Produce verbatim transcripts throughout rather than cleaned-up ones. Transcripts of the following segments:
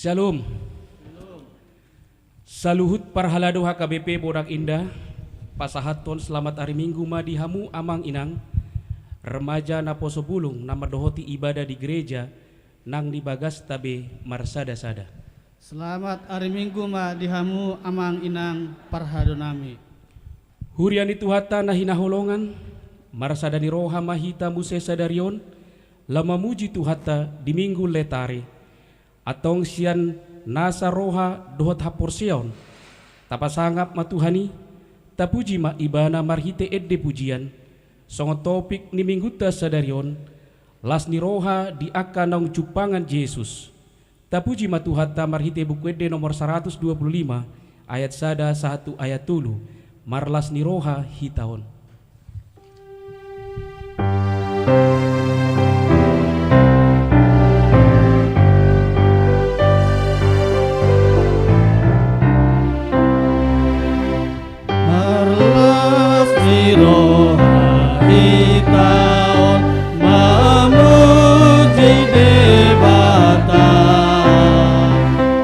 Shalom. Saluhut parhalado H K B P Bodang Indah, pasahathon selamat ari Minggu ma di hamu amang inang, remaja naposo bulung na mandohoti ibadah di gereja nang di bagasta be marsada-sada. Selamat ari Minggu ma di hamu amang inang parhalado nami. Huria ni Tuhanta na hinaholongan, marsada ni roha ma hita muse sadari on, laho mamuji Tuhanta di Minggu Letare. Antong sian nasa roha dohot haporseaon, tapasangap ma Tuhan i, tapuji ma Ibana marhite ende pujian, songon topik ni Minggunta sadari on, las ni roha di angka naung jumpangan Jesus. Tapuji ma Tuhanta marhite Buku Ende nomor saratus dua pulu lima, ayat sada sahat tu ayat tolu, marlas ni roha hita on. Marlas ni roha hita on mamuji Debata,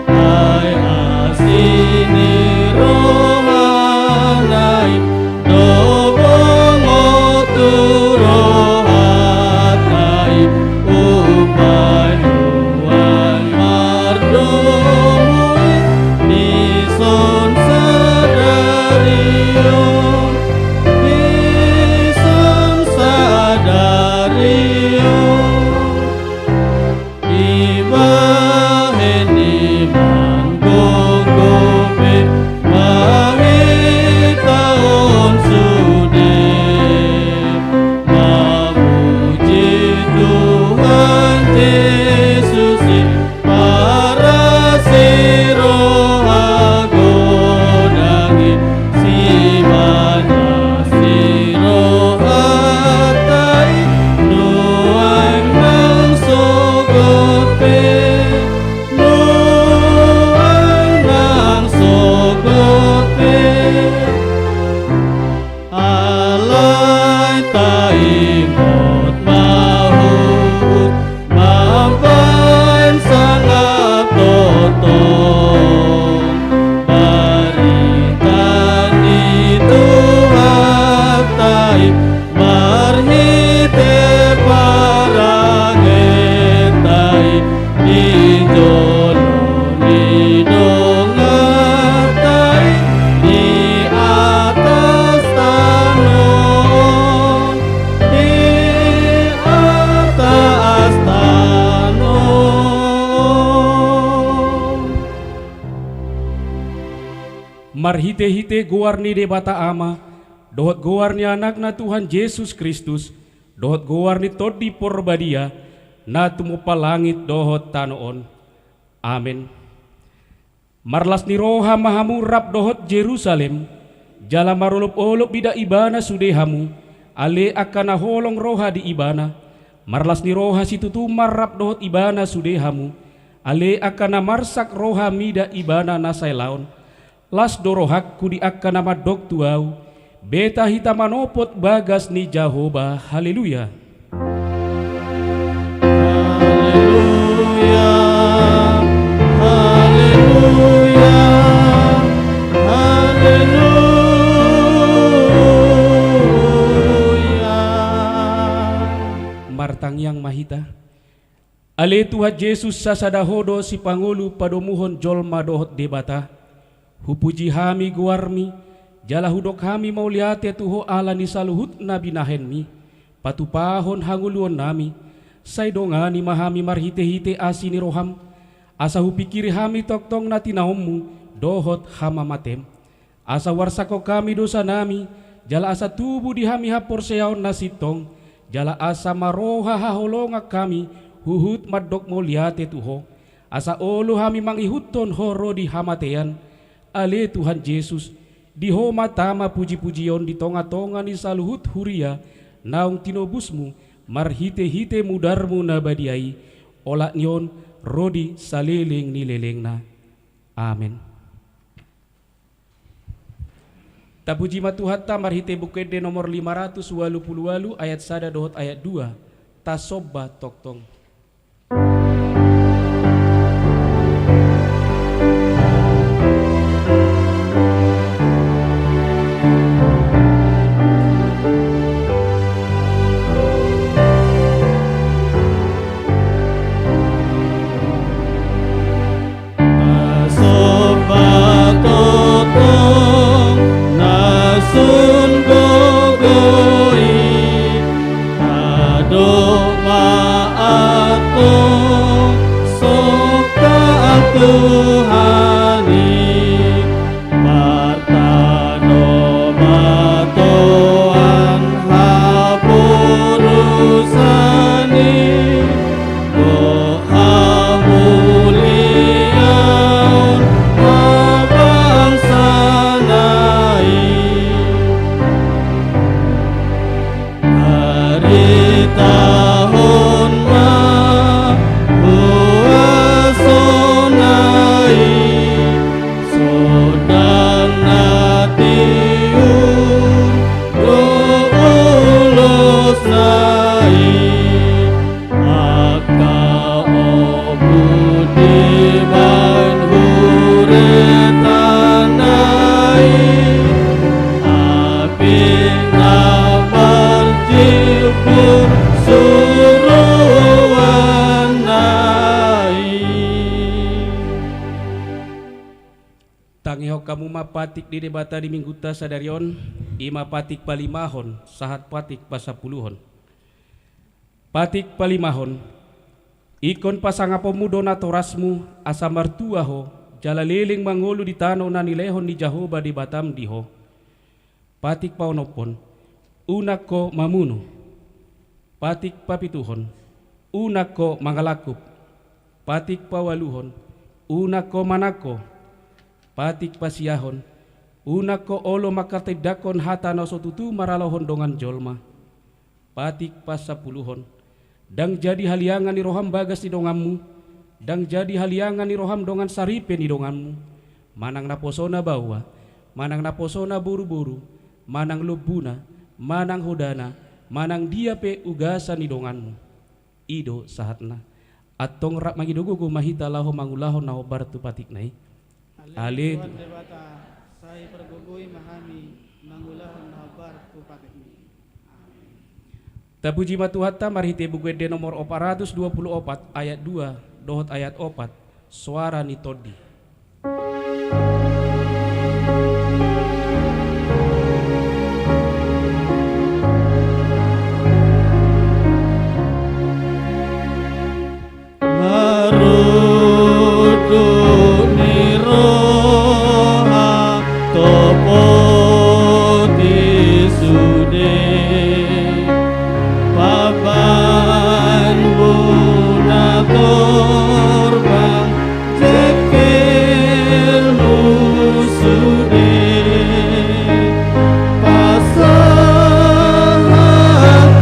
ai asi ni rohana i do bongot tu rohanta i, upa nuaeng mardomu i, dison sadari on, dison sadari on. Dibahen i manggogo pe ma hita on sude, mamuji Tuhan Jesus i, marlas ni roha godang i, simarlas ni rohanta i, nuaeng nang sogot pe, nuaeng nang sogot pe. Alai taingot ma huhut mambahen sangap tongtong barita ni Tuhanta i, marhite parangenta i, di jolo ni donganta i, di atas tano on, di atas tano on. Marhitehite goar ni Debata Ama, dohot goar ni Anakna Tuhan Jesus Kristus, dohot goar ni Tondi Porbadia, na tumompa langit dohot tano on. Amen. Marlas ni roha ma hamu rap dohot Jerusalem, jala marolopolop mida ibana sude hamu, ale angka na holong roha di ibana. Marlas ni roha situtu ma rap dohot ibana sude hamu, ale angka na marsak roha mida ibana na saelaon. Las do rohangku di angka na mandok tu ahu, beta hita manopot bagas ni Jahowa. Haleluya. Haleluya, haleluya, haleluya. Martangiang ma hita. Ale Tuhan Jesus, sasada Ho do sipangolu padomuhon jolma dohot Debata. Hupuji hami goarmi, jala hudok hami mauliate tu Ho ala ni saluhut na binahenmi, patupahon hangoluonnami, sai dongani ma hami marhitehite asi ni roham, asa hupingkiri hami tongtong na tinaonmu dohot hamamatem. Asa huarsangkon hami dosanami, jala asa tubu di hami haporseaon na sintong, jala asa marroha haholongan hami huhut mandok mauliate tu Ho. Asa olo hami mangihuthon Ho ro di hamatean, ale Tuhan Jesus, di Ho ma tama pujipujion di tongatonga ni saluhut huria naung tinobusmu marhitehite mudarmu na badia i, olat ni on ro di saleleng ni lelengna. Amen. Tapuji ma Tuhanta marhite Buku Ende nomor lima ratus ualu pulu ualu ayat sada dohot ayat dua. Tasomba tongtong. hamu ma patik ni Debata di Minggunta sadari on, i ma patik palimahon sahat patik pasampuluhon. Patik palimahon. Ingkon pasangaponmu do natorasmu, asa martua ho, jala leleng mangolu di tano na nilehon ni Jahowa Debatam di ho. Patik paonomhon. Unang ho mamunu. Patik papituhon. Unang ho mangalangkup. Patik paualuhon. Unang ho manang ho. Patik pasiahon. Unang ho olo manghatindanghon hata na so tutu maralohon dongan jolma. Patik pasampuluhon. Ndang jadi haliangan ni roham bagas ni donganmu, ndang jadi haliangan ni roham dongan saripe ni donganmu, manang naposona baoa, manang naposona boruboru, manang lombuna, manang hodana, manang dia pe ugasan ni donganmu. I do sahatna. Antong rap mangido gogo ma hita laho mangulahon na hombar tu patikna i. Ale Tuhan Debata, sai pargogoi ma hami mangulahon na hombar tu patikmi. Amen. Tapuji ma Tuhanta marhite Buku Ende nomor opat ratus dua puluh opat ayat dua dohot ayat opat, Soara ni Tondi. Marunduk ni roha topoti sude, pabanmu na torbang jengkelmu sude. Pasahat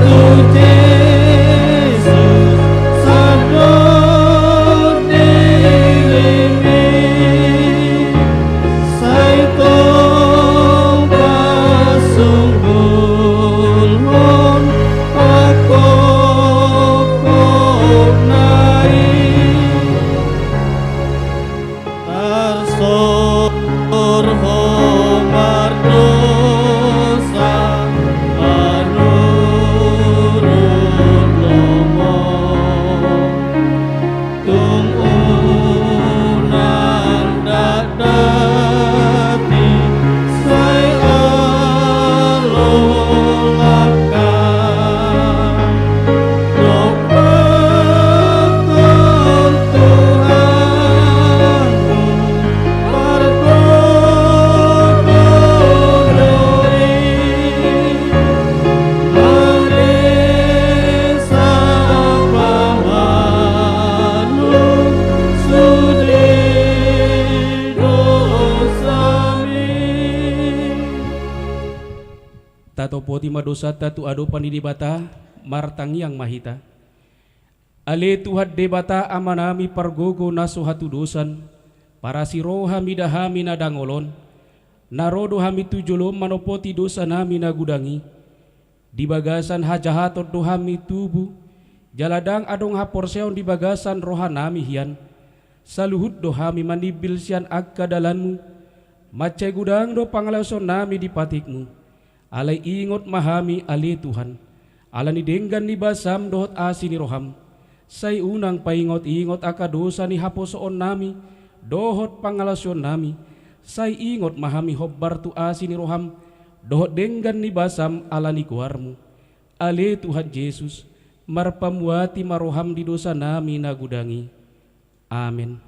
tu Jesus sandok dirimi, sai tong pasunggulhon pangkophopna i. Tarsor ho mardosa manurut lomo, tung unang dakdatik sai alolangka. Tatopoti ma dosanta tu adopan ni Debata, martangiang ma hita. Ale Tuhan Debata Amanami pargogo na so hatudosan, parasi roha mida hami na dangol on, na ro do hami tu jolom manopoti dosanami na godang i, di bagasan hajahaton do hami tubu, jala ndang adong haporseaon di bagasan rohanami hian, saluhut do hami manimbil sian angka dalanmu, mansai godang do pangalaosionnami di patikmu. Alai ingot ma hami ale Tuhan, ala ni denggan ni basam dohot asi ni roham, sai unang paingot-ingot angka dosa ni haposoonnami dohot pangalaosionnami, sai ingot ma hami hombar tu asi ni roham dohot denggan ni basam ala ni goarmu. Ale Tuhan Jesus, marpamuati ma roham di dosanami na godang i. Amen.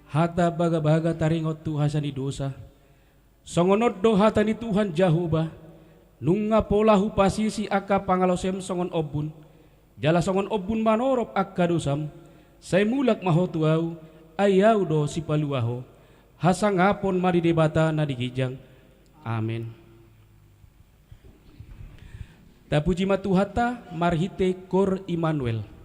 Hata bagabaga taringot tu hasea ni dosa. Songon on do hata ni Tuhan Jahowa: Nunga pola hupasisi angka pangalosem songon ombun, jala songon ombun manorop angka dosam. Sai mulak ma ho tu Ahu, ai Ahu do Sipalua ho. Hasangapon ma di Debata na di ginjang. Amen. Tapuji ma Tuhanta marhite Kor Immanuel.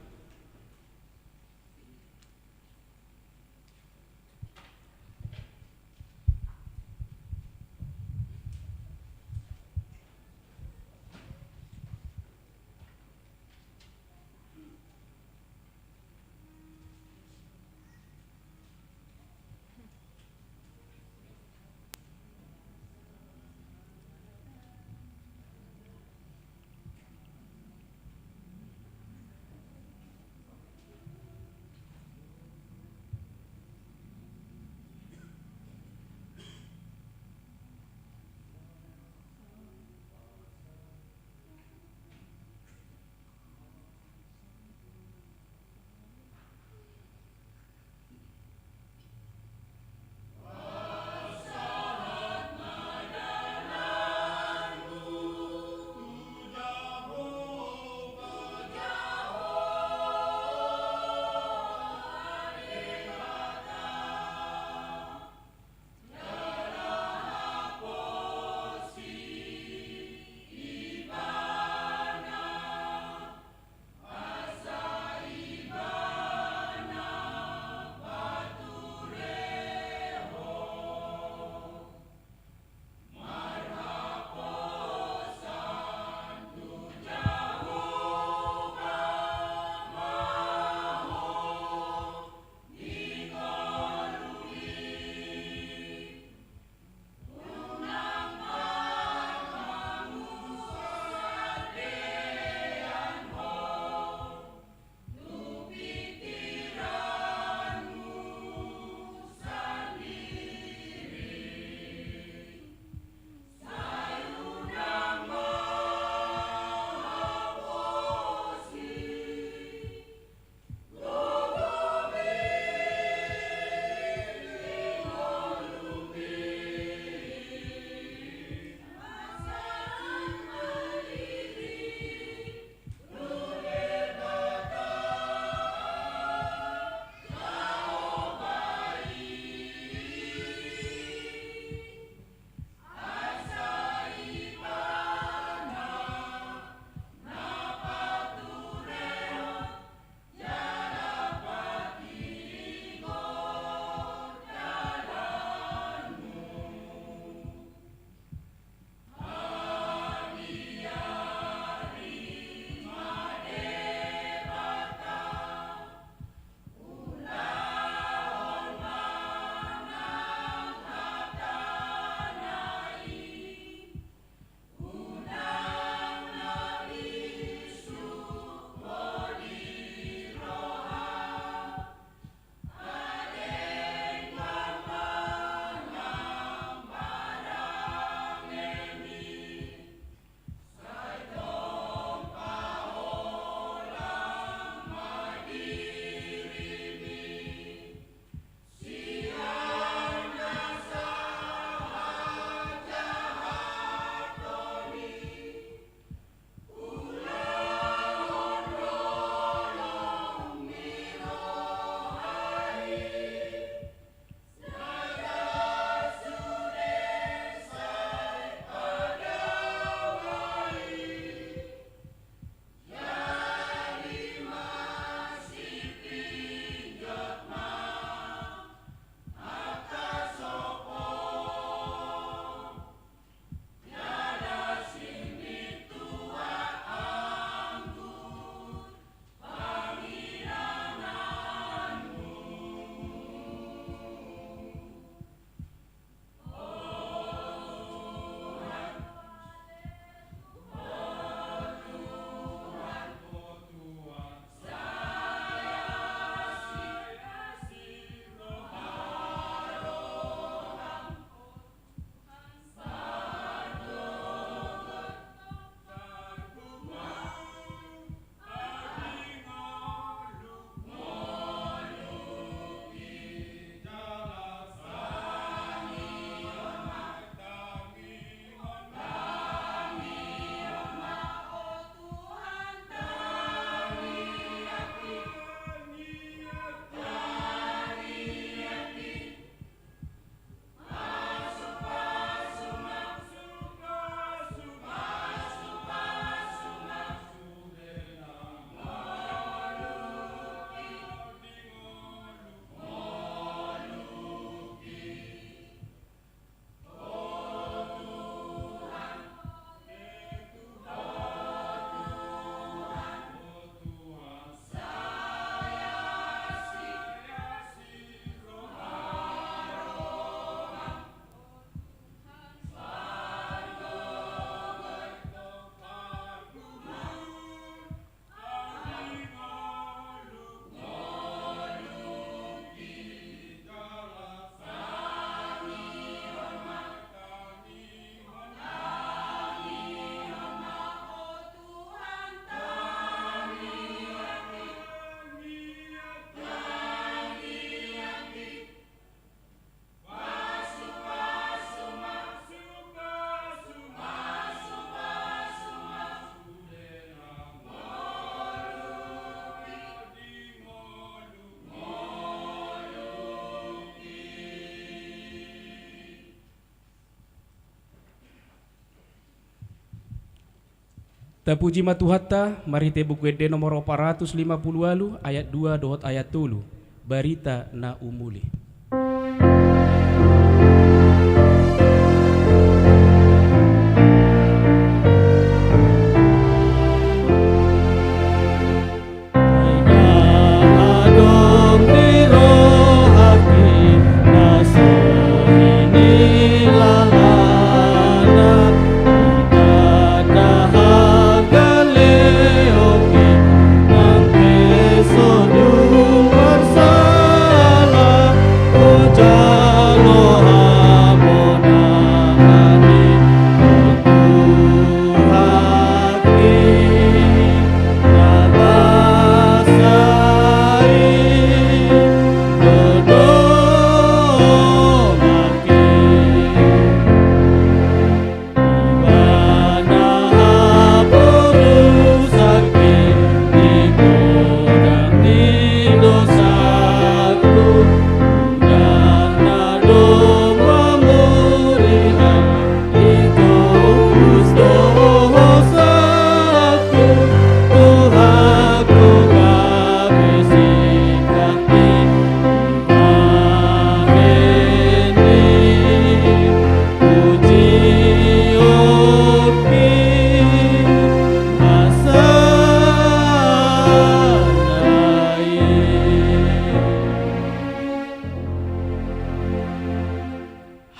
Tapuji ma Tuhanta, marhite Buku Ende nomor opat ratus lima pulu ualu, ayat dua dohot ayat tolu, barita na umuli.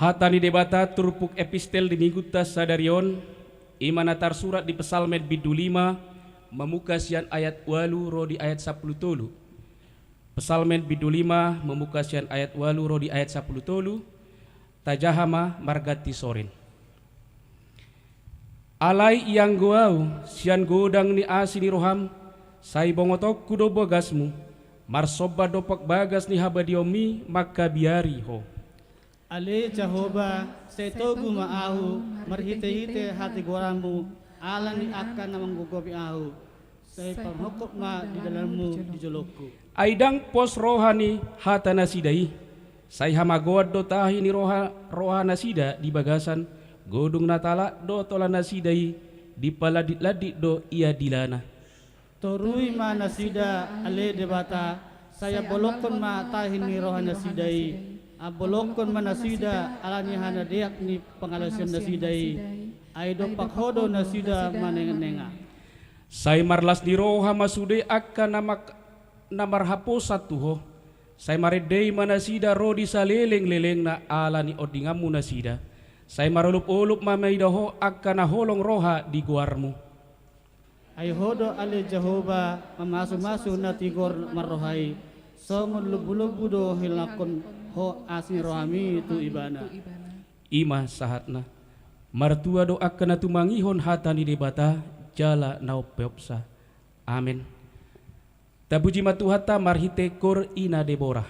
Hata ni Debata turpuk epistel di minggunta sadari on, i ma na tarsurat di Psalmen bindu lima, mamungka sian ayat ualu ro di ayat sampulu tolu. Psalmen bindu lima, mamungka sian ayat ualu ro di ayat sampulu tolu, tajaha ma marganti sorin. Alai ianggo ahu, sian godang ni asi ni roham, sai bongotonku do bagasmu, marsomba dompak bagas ni habadiaonmi mangkabiari ho. Ale Jahowa, sai togu ma ahu marhitehite hatigoranmu, ala ni angka na manggogopi ahu, sai parhongkop ma di dalanmu di jolongku. Ai ndang pos roha ni hata nasida i, sai hamagoan do tahi ni roha, roha nasida di bagasan, godung na talak do tola nasida i, dipalanditlandit do ia dilana. Torui ma nasida, ale Debata, sai ambolongkon ma tahi ni roha nasida i. Ambolongkon ma nasida ala ni hanadeak ni pangalaosion nasida i. Ai dompak ho do nasida manenganenga. Sai marlas ni roha ma sude angka na mak-, na marhaposan tu ho. Sai marende ma nasida ro di salelenglelengna ala ni ondinganmu nasida. Sai marolopolop ma mida ho angka na holong roha di goarmu. Ai ho do ale Jahowa mamasumasu na tigor marroha i, songon lombulombu do hilangkon ho asi ni rohami tu ibana. I ma sahatna. Martua do angka na tumangihon hata ni Debata, jala na umpeopsa. Amen. Tapuji ma Tuhanta marhite kor ina Debora.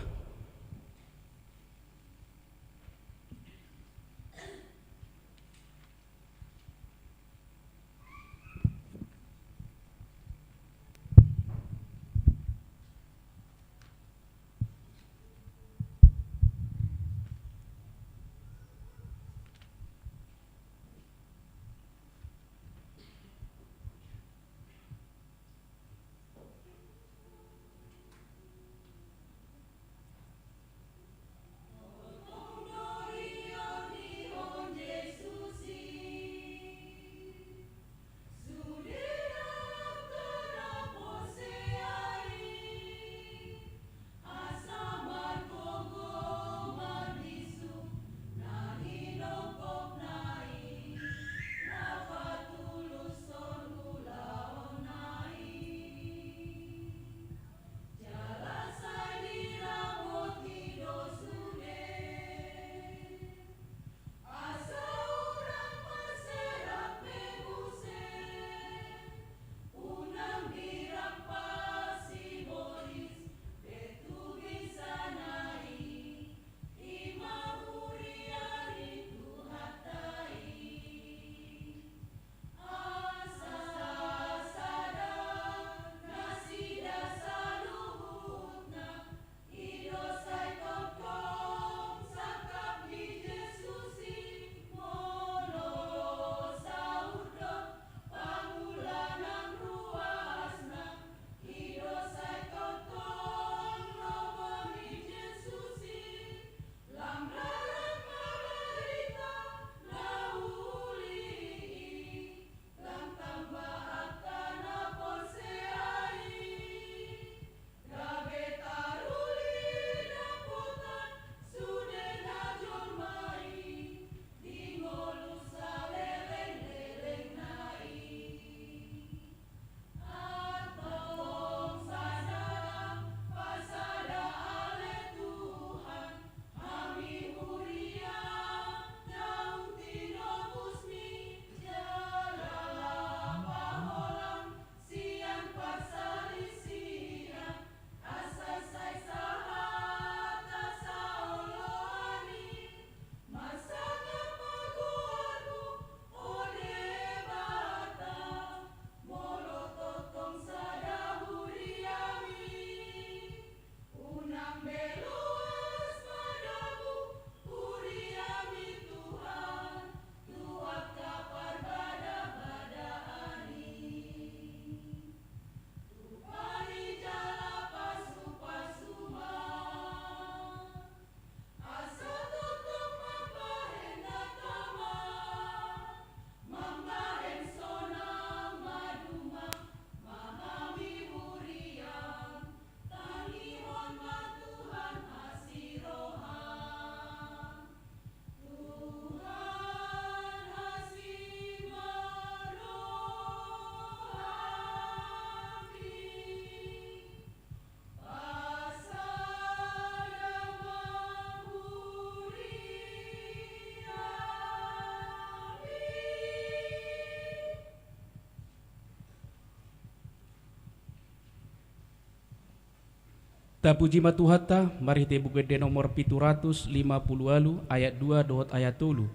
Tapuji ma Tuhanta, marhite Buku Ende nomor pitu ratus lima pulu ualu, ayat dua dohot ayat tolu.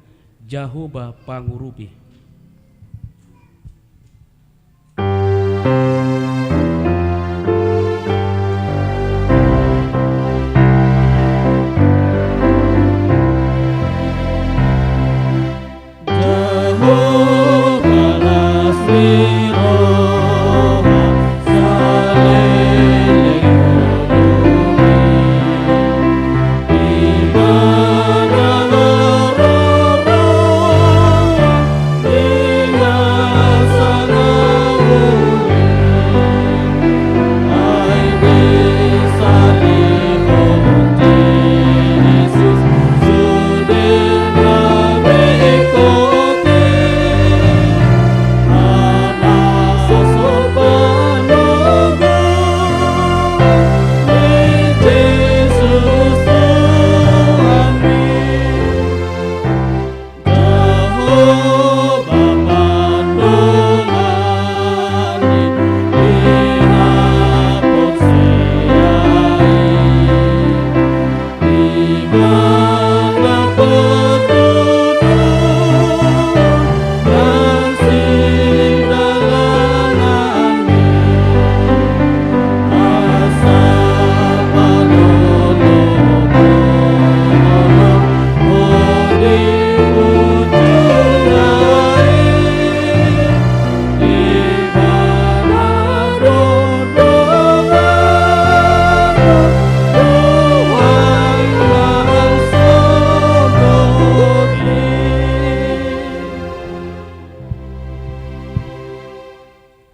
Jahowa pangurupi.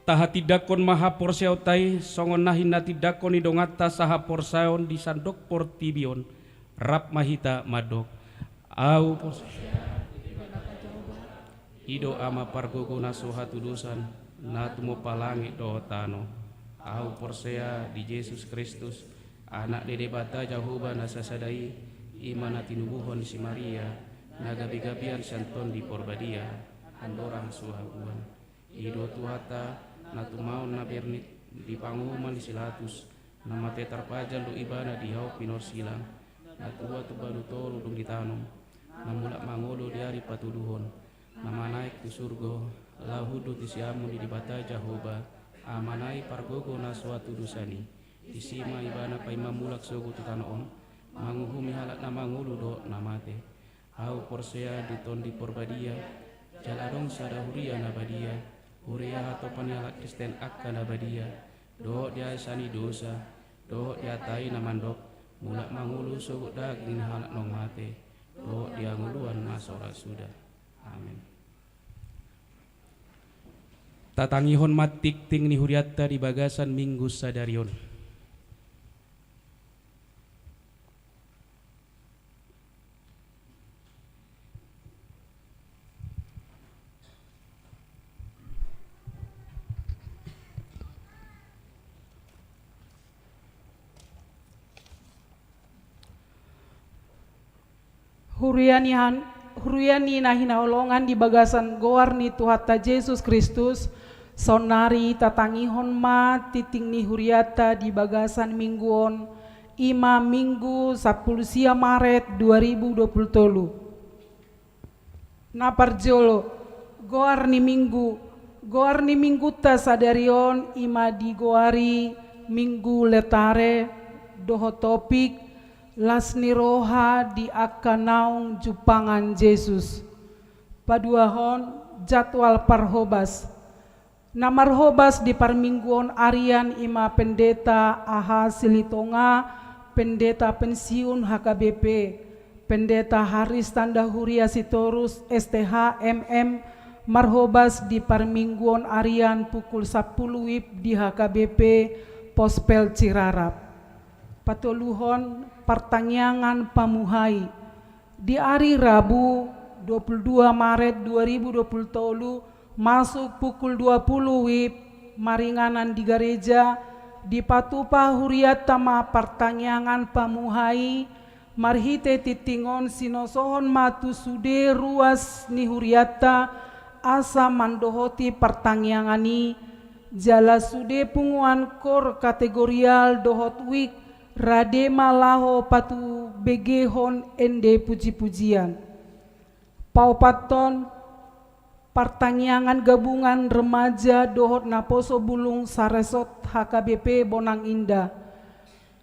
Tahatindangkon ma haporseaonta i, songon na hinatindangkon ni donganta sahaporseaon di sandok portibi on. Rap ma hita mandok. Ahu porsea. I do Ama pargogo na so hatudosan, na tumompa langit dohot tano. Ahu porsea di Jesus Kristus, Anak ni Debata Jahowa na sasada i, i ma na tinubuhon si Maria, na gabegabean sian Tondi Porbadia, andorang so habuan. I do Tuhanta, na tumaon na bernit di panguhuman ni si Pilatus, na mate tarpajal do ibana di hau pinorsilang, na tua tu balu toru dung ditanom, na mulak mangolu di ari patoluhon, na manaek tu surgo, laho hundul tu siamun ni Debata Jahowa, Amana i pargogo na so hatudosan i. Disi ma ibana paima mulak sogot tu tano on, manguhumi halak na mangolu dohot na mate. Ahu porsea di Tondi Porbadia, jala adong sada huria na badia, huria hatopan ni halak Kristen angka na badia, dohot di asa ni dosa, dohot di hata i na mandok, mulak mangolu sogot daging ni halak naung mate, dohot di hangoluan na so ra suda. Amen. Tatangihon ma tingting ni hurianta di bagasan Minggu sadari on. Huria ni han-, huria ni na hinaholongan di bagasan goar ni Tuhanta Jesus Kristus, saonnari tatangihon ma tingting ni hurianta di bagasan Minggu on, i ma Minggu sampulu sia Maret dua ribu dua pulu tolu. Na parjolo, goar ni Minggu, goar ni Minggunta sadari on i ma digoari Minggu Letare, dohot topik, las ni roha di angka naung jumpangan Jesus. Paduahon, jadwal parhobas. Na marhobas di parmingguon arian i ma Pendeta Aha Silitonga, Pendeta Pensiun H K B P, Pendeta Haris Tanda Huria Sitorus, S T H, M M, marhobas di parmingguon arian pukul sampulu wib di H K B P Pospel Cirarap. Patoluhon, partangiangan pamuhai. Di ari Rabu, dua pulu dua Maret dua ribu dua pulu tolu, masuk pukul dua pulu wib, maringanan di gareja, dipatupa hurianta ma partangiangan pamuhai, marhite tingting on sinosohon ma tu sude ruas ni hurianta, asa mandohoti partangiangan i, jala sude punguan kor kategorial dohot wik, Rade ma laho patubegehon ende pujipujian. Paopathon, partangiangan gabungan remaja dohot naposo bulung saresort H K B P Bonang Indah.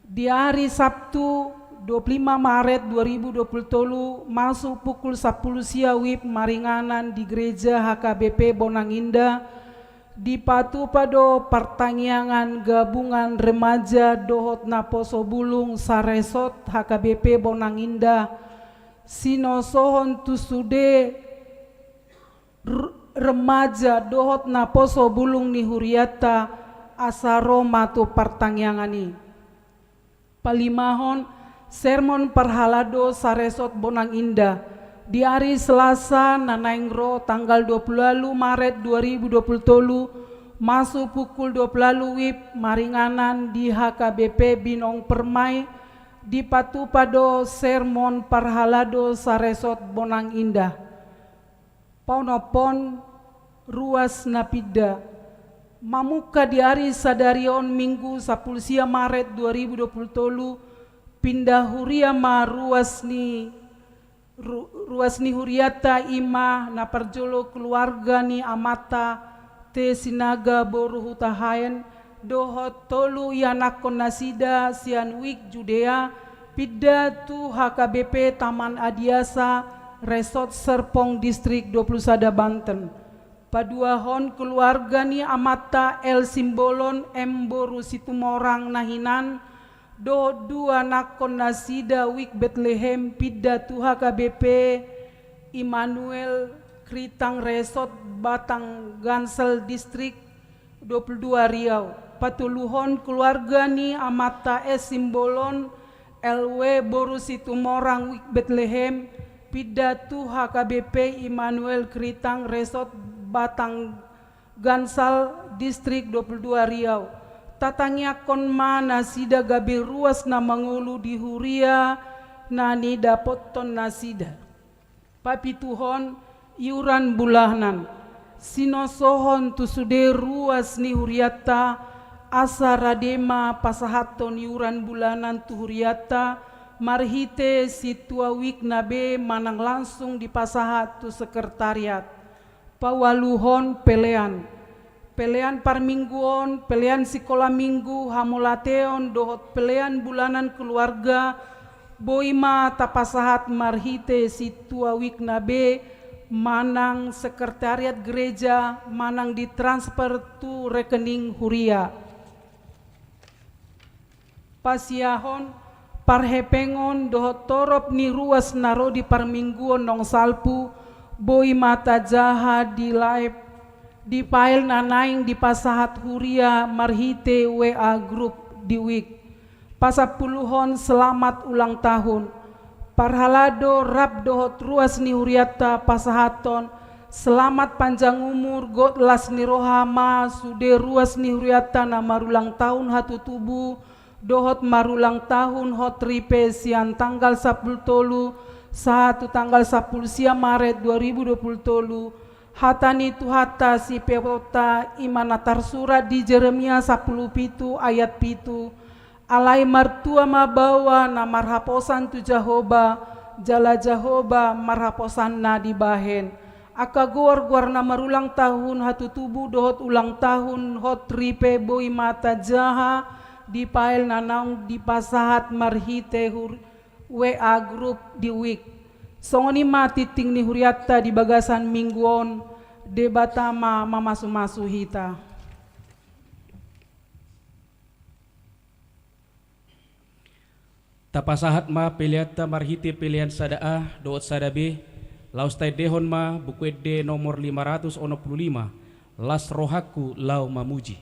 Di ari Sabtu, dua puluh lima Maret dua ribu dua puluh tolu, masuk pukul sampulu sia wib maringanan di gereja H K B P Bonang Indah, dipatupa do partangiangan gabungan remaja dohot naposo bulung saresort H K B P Bonang Indah, sinosohon tu sude r-, remaja dohot naposo bulung ni hurianta asa ro ma tu partangiangan i. Palimahon, sermon parhalado saresort Bonang Indah. Di ari Selasa na naeng ro tanggal dua puluh ualu Maret dua ribu dua puluh tolu, masuk pukul dua puluh ualu wib maringanan di H K B P Binong Permai, dipatupa do sermon parhalado saresort Bonang Indah. Paonomhon, ruas na pinda. Mamungka di ari sadari on Minggu sampulu sia Maret dua ribu dua puluh tolu, pinda huria ma ruas ni, ru-, ruas ni hurianta, i ma na parjolo keluarga ni amanta T Sinaga boru Hutahaean, dohot tolu ianakhon nasida sian Wijk Judea, pinda tu H K B P Taman Adiasa, Resort Serpong, Distrik dua puluh sada Banten. Paduahon keluarga ni amanta L Simbolon M boru Situmorang na hinan, dohot dua anakhon nasida Wijk Betlehem, pinda tu H K B P Immanuel Kritang, Resort Batang Gansal, Distrik dua puluh dua Riau. Patoluhon keluarga ni amanta S Simbolon L W boru Situmorang Wijk Betlehem, pinda tu H K B P Immanuel Kritang, Resort Batang Gansal, Distrik dua puluh dua Riau. Tatangiangkon ma nasida gabe ruas na mangolu di huria na nidapothon nasida. Papituhon, iuran bulanan. Sinosohon tu sude ruas ni hurianta, asa rade ma pasahathon iuran bulanan tu hurianta, marhite sintua wijk na be manang langsung dipasahat tu sekretariat. Paualuhon, pelean. Pelean parmingguon, pelean sikola minggu, hamauliateon dohot pelean bulanan keluarga, boi ma tapasahat marhite sintua wijk na be manang sekretariat gereja, manang ditransfer tu rekening huria. Pasiahon, parhepengon dohot torop ni ruas na ro di parmingguon naung salpu, boi ma tajaha di live, di file na naeng dipasahat huria marhite W A group di wijk. Pasampuluhon, selamat ulang tahun. Parhalado rap dohot ruas ni hurianta pasahathon selamat panjang umur, gok las ni roha ma sude ruas ni hurianta na marulang tahun hatutubu, dohot marulang tahun hot ripe sian tanggal sampulu tolu sahat tu tanggal sampulu sia Maret dua ribu dua puluh tolu. Hata ni Tuhanta sipeopta i ma na tarsurat di Jeremia sampulu pitu ayat pitu. Alai martua ma baoa na marhaposan tu Jahowa, jala Jahowa marhaposanna dibahen. Angka goargoar na marulang tahun hatutubu dohot ulang tahun hot ripe boi ma tajaha di file na naung dipasahat marhite hur-, W A group di wijk. Songon i ma tingting ni hurianta di bagasan minggu on. Debata ma mamasumasu hita. Tapasahat ma peleanta marhite pelean sada A dohot sada B, laos taendehon ma Buku Ende nomor lima ratus onom pulu lima, Las rohangku laho mamuji.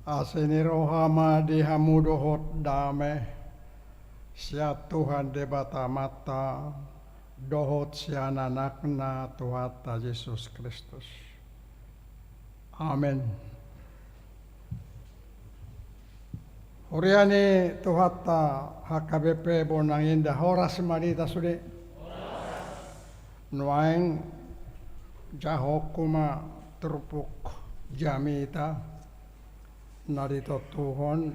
Asi ni roha ma di hamu dohot dame sian Tuhan Debata Amanta dohot sian Anakna Tuhanta Jesus Kristus. Amen. Huria ni Tuhanta H K B P Bonang Indah, horas ma di hita sude. Nuaeng jahonku ma turpuk jamita na ditontuhon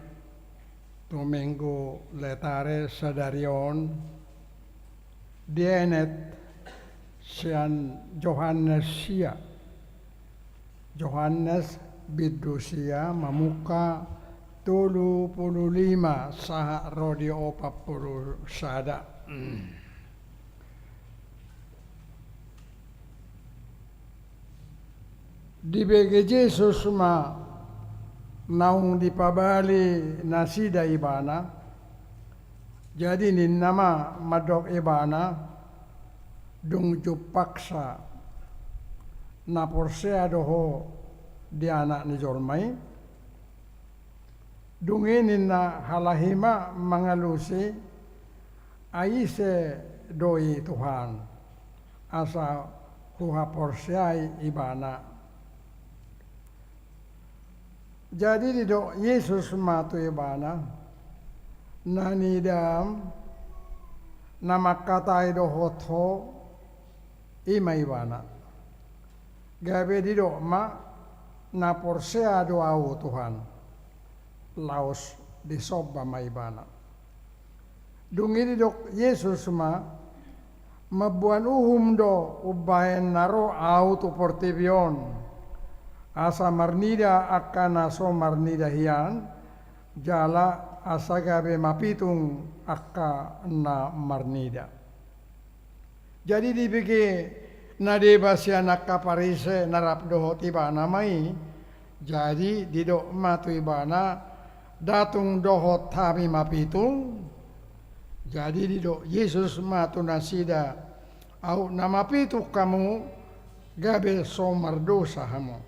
tu Minggu Letare sadari on, dienet sian Johannes sia. Johannes bindu sia, mamungka tolu pulu lima sahat ro di opat pulu sada. Dibege Jesus ma naung dipabali nasida Ibana, jadi ninna ma mandok Ibana, dung jumpangsa na porsea do ho di Anak ni jolma i. Dung i ninna, halahi ma mangalusi, ai ise do i Tuhan, asa huhaporseai Ibana. Jadi didok Jesus ma tu ibana, na niidam na mangkatai dohot ho, i ma ibana. Gabe didok ma, na porsea do ahu Tuhan. Laos disomba ma ibana. Dung i didok Jesus ma, mamboan uhum do umbahen na ro ahu tu portibi on, asa marnida angka na so marnida hian, jala asa gabe mapitung angka na marnida. Jadi dibege na deba sian angka Parise na rap dohot ibana ma i. Jadi didok ma tu ibana, nda tung dohot hami mapitung? Jadi didok Jesus ma tu nasida, aut na mapitung hamu, gabe so mardosa hamu.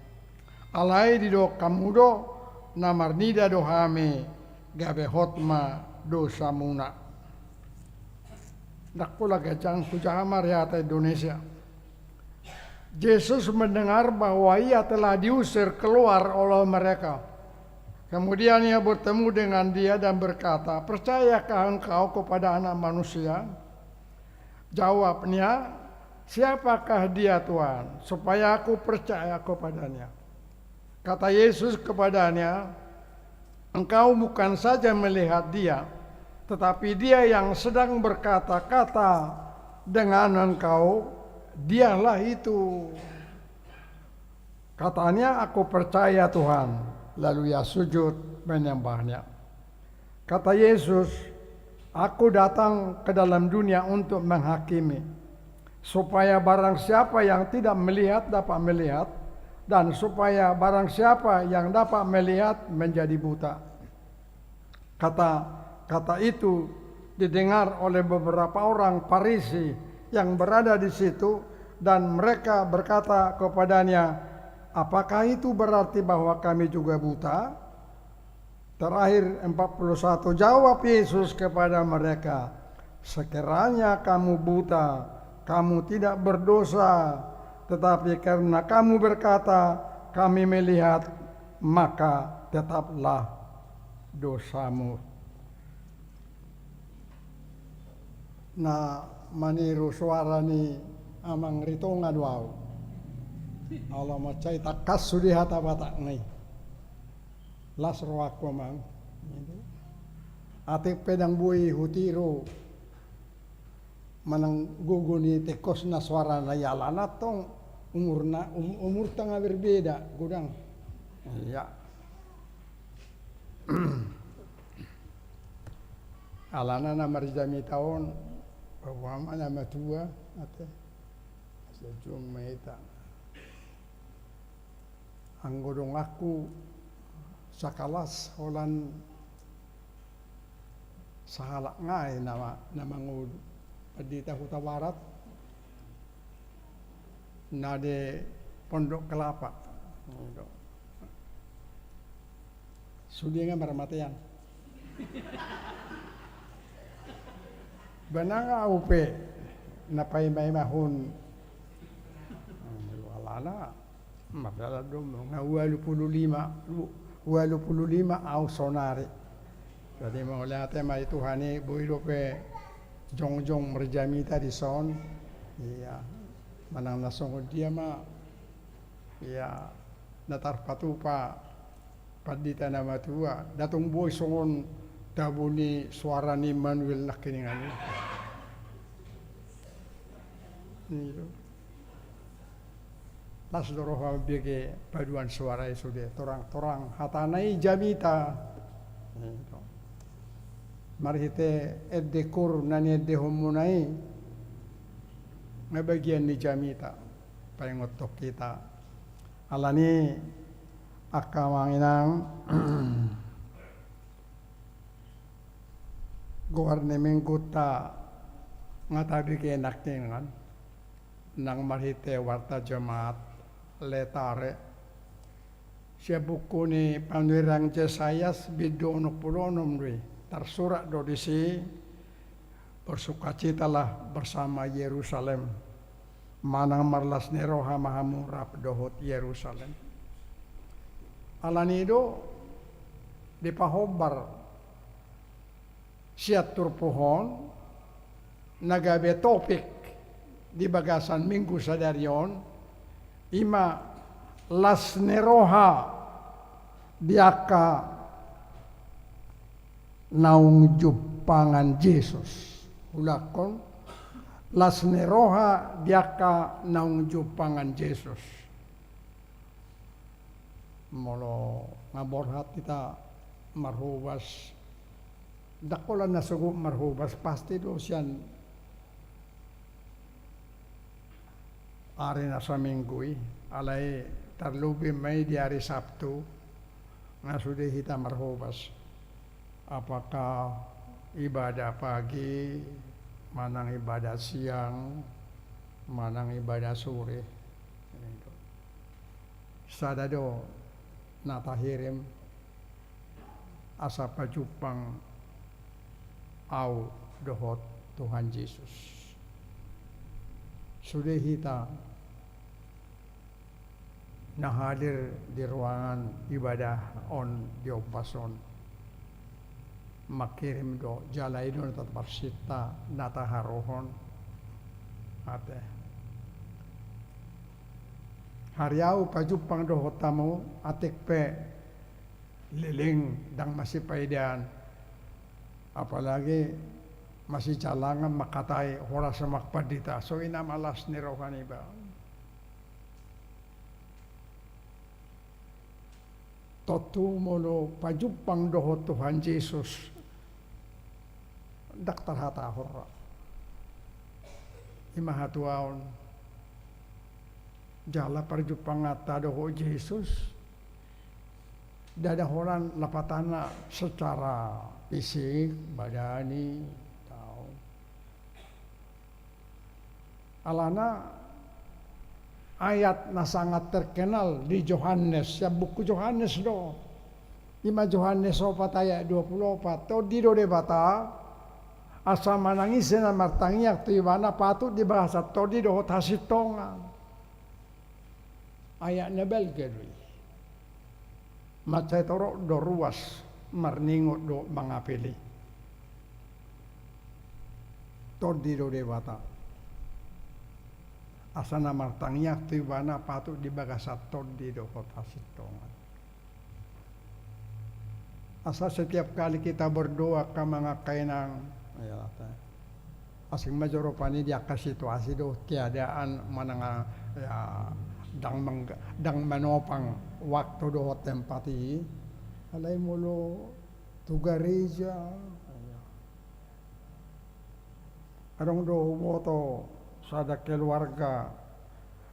Alai didok hamu do, na marnida do hami, gabe hot ma dosamuna. Ndang pola ganjang, hujaha ma riwayat Indonesia. Jesus mendengar bahwa ia telah diusir keluar oleh mereka. Kemudian ia bertemu dengan dia dan berkata, "Percayakah engkau kepada Anak Manusia?" Jawabnya, "Siapakah dia, Tuhan, supaya aku percaya kepadanya?" Kata Yesus kepadanya, "Engkau bukan saja melihat dia, tetapi dia yang sedang berkata-kata dengan engkau, dialah itu." Katanya, "Aku percaya, Tuhan." Lalu ia sujud menyembahnya. Kata Yesus, "Aku datang ke dalam dunia untuk menghakimi, supaya barang siapa yang tidak melihat dapat melihat, dan supaya barang siapa yang dapat melihat menjadi buta." Kata-kata itu didengar oleh beberapa orang Farisi yang berada di situ, dan mereka berkata kepadanya, "Apakah itu berarti bahwa kami juga buta?" Terakhir, empat puluh satu, jawab Yesus kepada mereka, "Sekiranya kamu buta, kamu tidak berdosa, tetapi karena kamu berkata, 'Kami melihat,' maka tetaplah dosamu." Na maniru suara ni Amang Ritonga do ahu. Ala mansai tangkas sude hata Batakna i. Las rohangku, Amang. Atik pe ndang boi hutiru manang gogo ni tingkosna suarana i, alana tong umurna, um-, umurta nga berbeda, godang. Iya. Alana na marjamita on, umpama na matua, ate. Sejum meta. Anggo donganku sakalas holan sahalak ngai nama, na mangolu. Pandita Hutabarat, na di Pondok Kelapa. Gitu. Sude nga marmatean. Ba nang ahu pe na paimaimahon. Alana mardalan do nga ualu pulu lima, ualu pulu lima ahu sonari. Jadi mauliate ma di Tuhan i, boi dope jongjong marjamita dison. Ia, manang na songon dia ma, ia, na tarpatupa pandita na matua, nda tung boi songon tabo ni suara ni Immanuel nangkiningan i. Iya. Las do roha mambege paduan suara i sude, torang-torang hatana i jamita. Marhite ende koor na niendehonmuna i, nga bagian ni jamita. Paingothon hita. Alani, angka amang inang, goar ni minggunta nga tabege nangkiningan, nang marhite warta Jemaat Laetare. Sian buku ni panurirang Jesayas, bindu onom pulu onom do i. Tarsurat do disi: Bersukacitalah bersama Yerusalem, manang marlas ni roha ma hamu rap dohot Yerusalem. Alani do dipahombar sian turpuk on, na gabe topik di bagasan minggu sadari on, i ma las ni roha di angka naung jumpangan Jesus. Ulahon, las ni roha di angka naung jumpangan Jesus. Molo nga borhat hita marhobas, ndang holan na sogot marhobas, pasti do sian ari na saminggu i, alai tarlobi ma i di ari Sabtu, nga sude hita marhobas. Apakah ibadah pagi, manang ibadah siang, manang ibadah sore. Sada do na tahirim, asa pajumpang ahu dohot Tuhan Jesus. Sude hita na hadir di ruangan ibadah on, di ombas on, mangkirim do, jala i do na taparsinta, na taharohon. Ate. Ari ahu pajumpang dohot hamu, atik pe leleng, ndang masipaidaan, apalagi masijalangan mangkatai horas ma pandita, songon i na ma las ni roha niba. Tontu molo pajumpang dohot Tuhan Jesus, ndang tarhatahon ra. I ma hatuaon. Jala parjumpanganta dohot Jesus, ndada holan lapatanna secara fisik, badani, tau. Alana ayat na sangat terkenal di Johannes, sian buku Johannes do. I ma Johannes opat ayat dua pulu opat, Tondi do Debata, asa manang ise na martangiang tu Ibana patut di bagasan tondi dohot hasintongan. Ayat na balga do i. Mansai torop do ruas marningot dohot mangapili. Tondi do Debata, asa na martangiang tu Ibana patut di bagasan tondi dohot hasintongan. Asa setiap kali kita berdoa, angka amang, angka inang, ya, asing ma jo rupani di angka situasi dohot keadaan manang, ya, ndang mang-, ndang manopang waktu dohot tempat i. Alai molo tu gareja, ya. Adong do huboto sada keluarga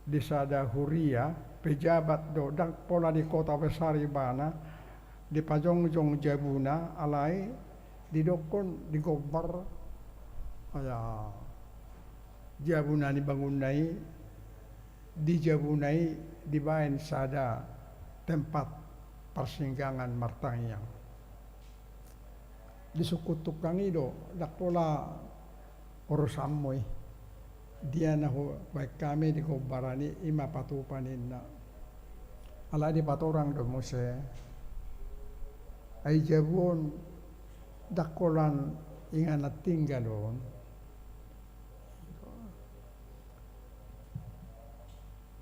di sada huria, pejabat do, ndang pola di kota besar ibana, dipajongjong jabuna, alai didokkon, digombar, ya, jabu na nibangunna i, di jabuna i dibaen sada tempat parsinggangan martangiang. Di sungkun tungkang i do, ndang pola urusanmu i. Dia na hubaen hami di gombaran i, i ma patupa ninna. Alai dipatorang do muse. Ai jabu on ndang holan inganan tinggal on.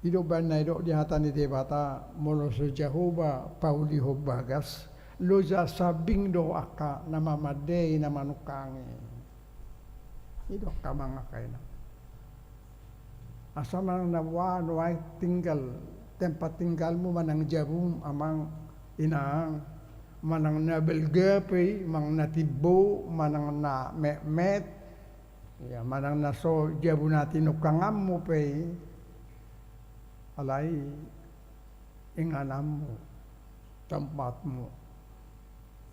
I do umbahen na didok di hata ni Debata, molo so Jahowa paulihon bagas, loja sambing do angka na mamandei na manungkangi. I do angka amang angka inang. Asa manang na boha nuaeng tinggal, tempat tinggalmu manang jabum amang inang, manang na balga pe i, manang na timbo, manang na metmet, ya, manang na so jabu na tinungkanganmu pe i, alai ingananmu, tempatmu,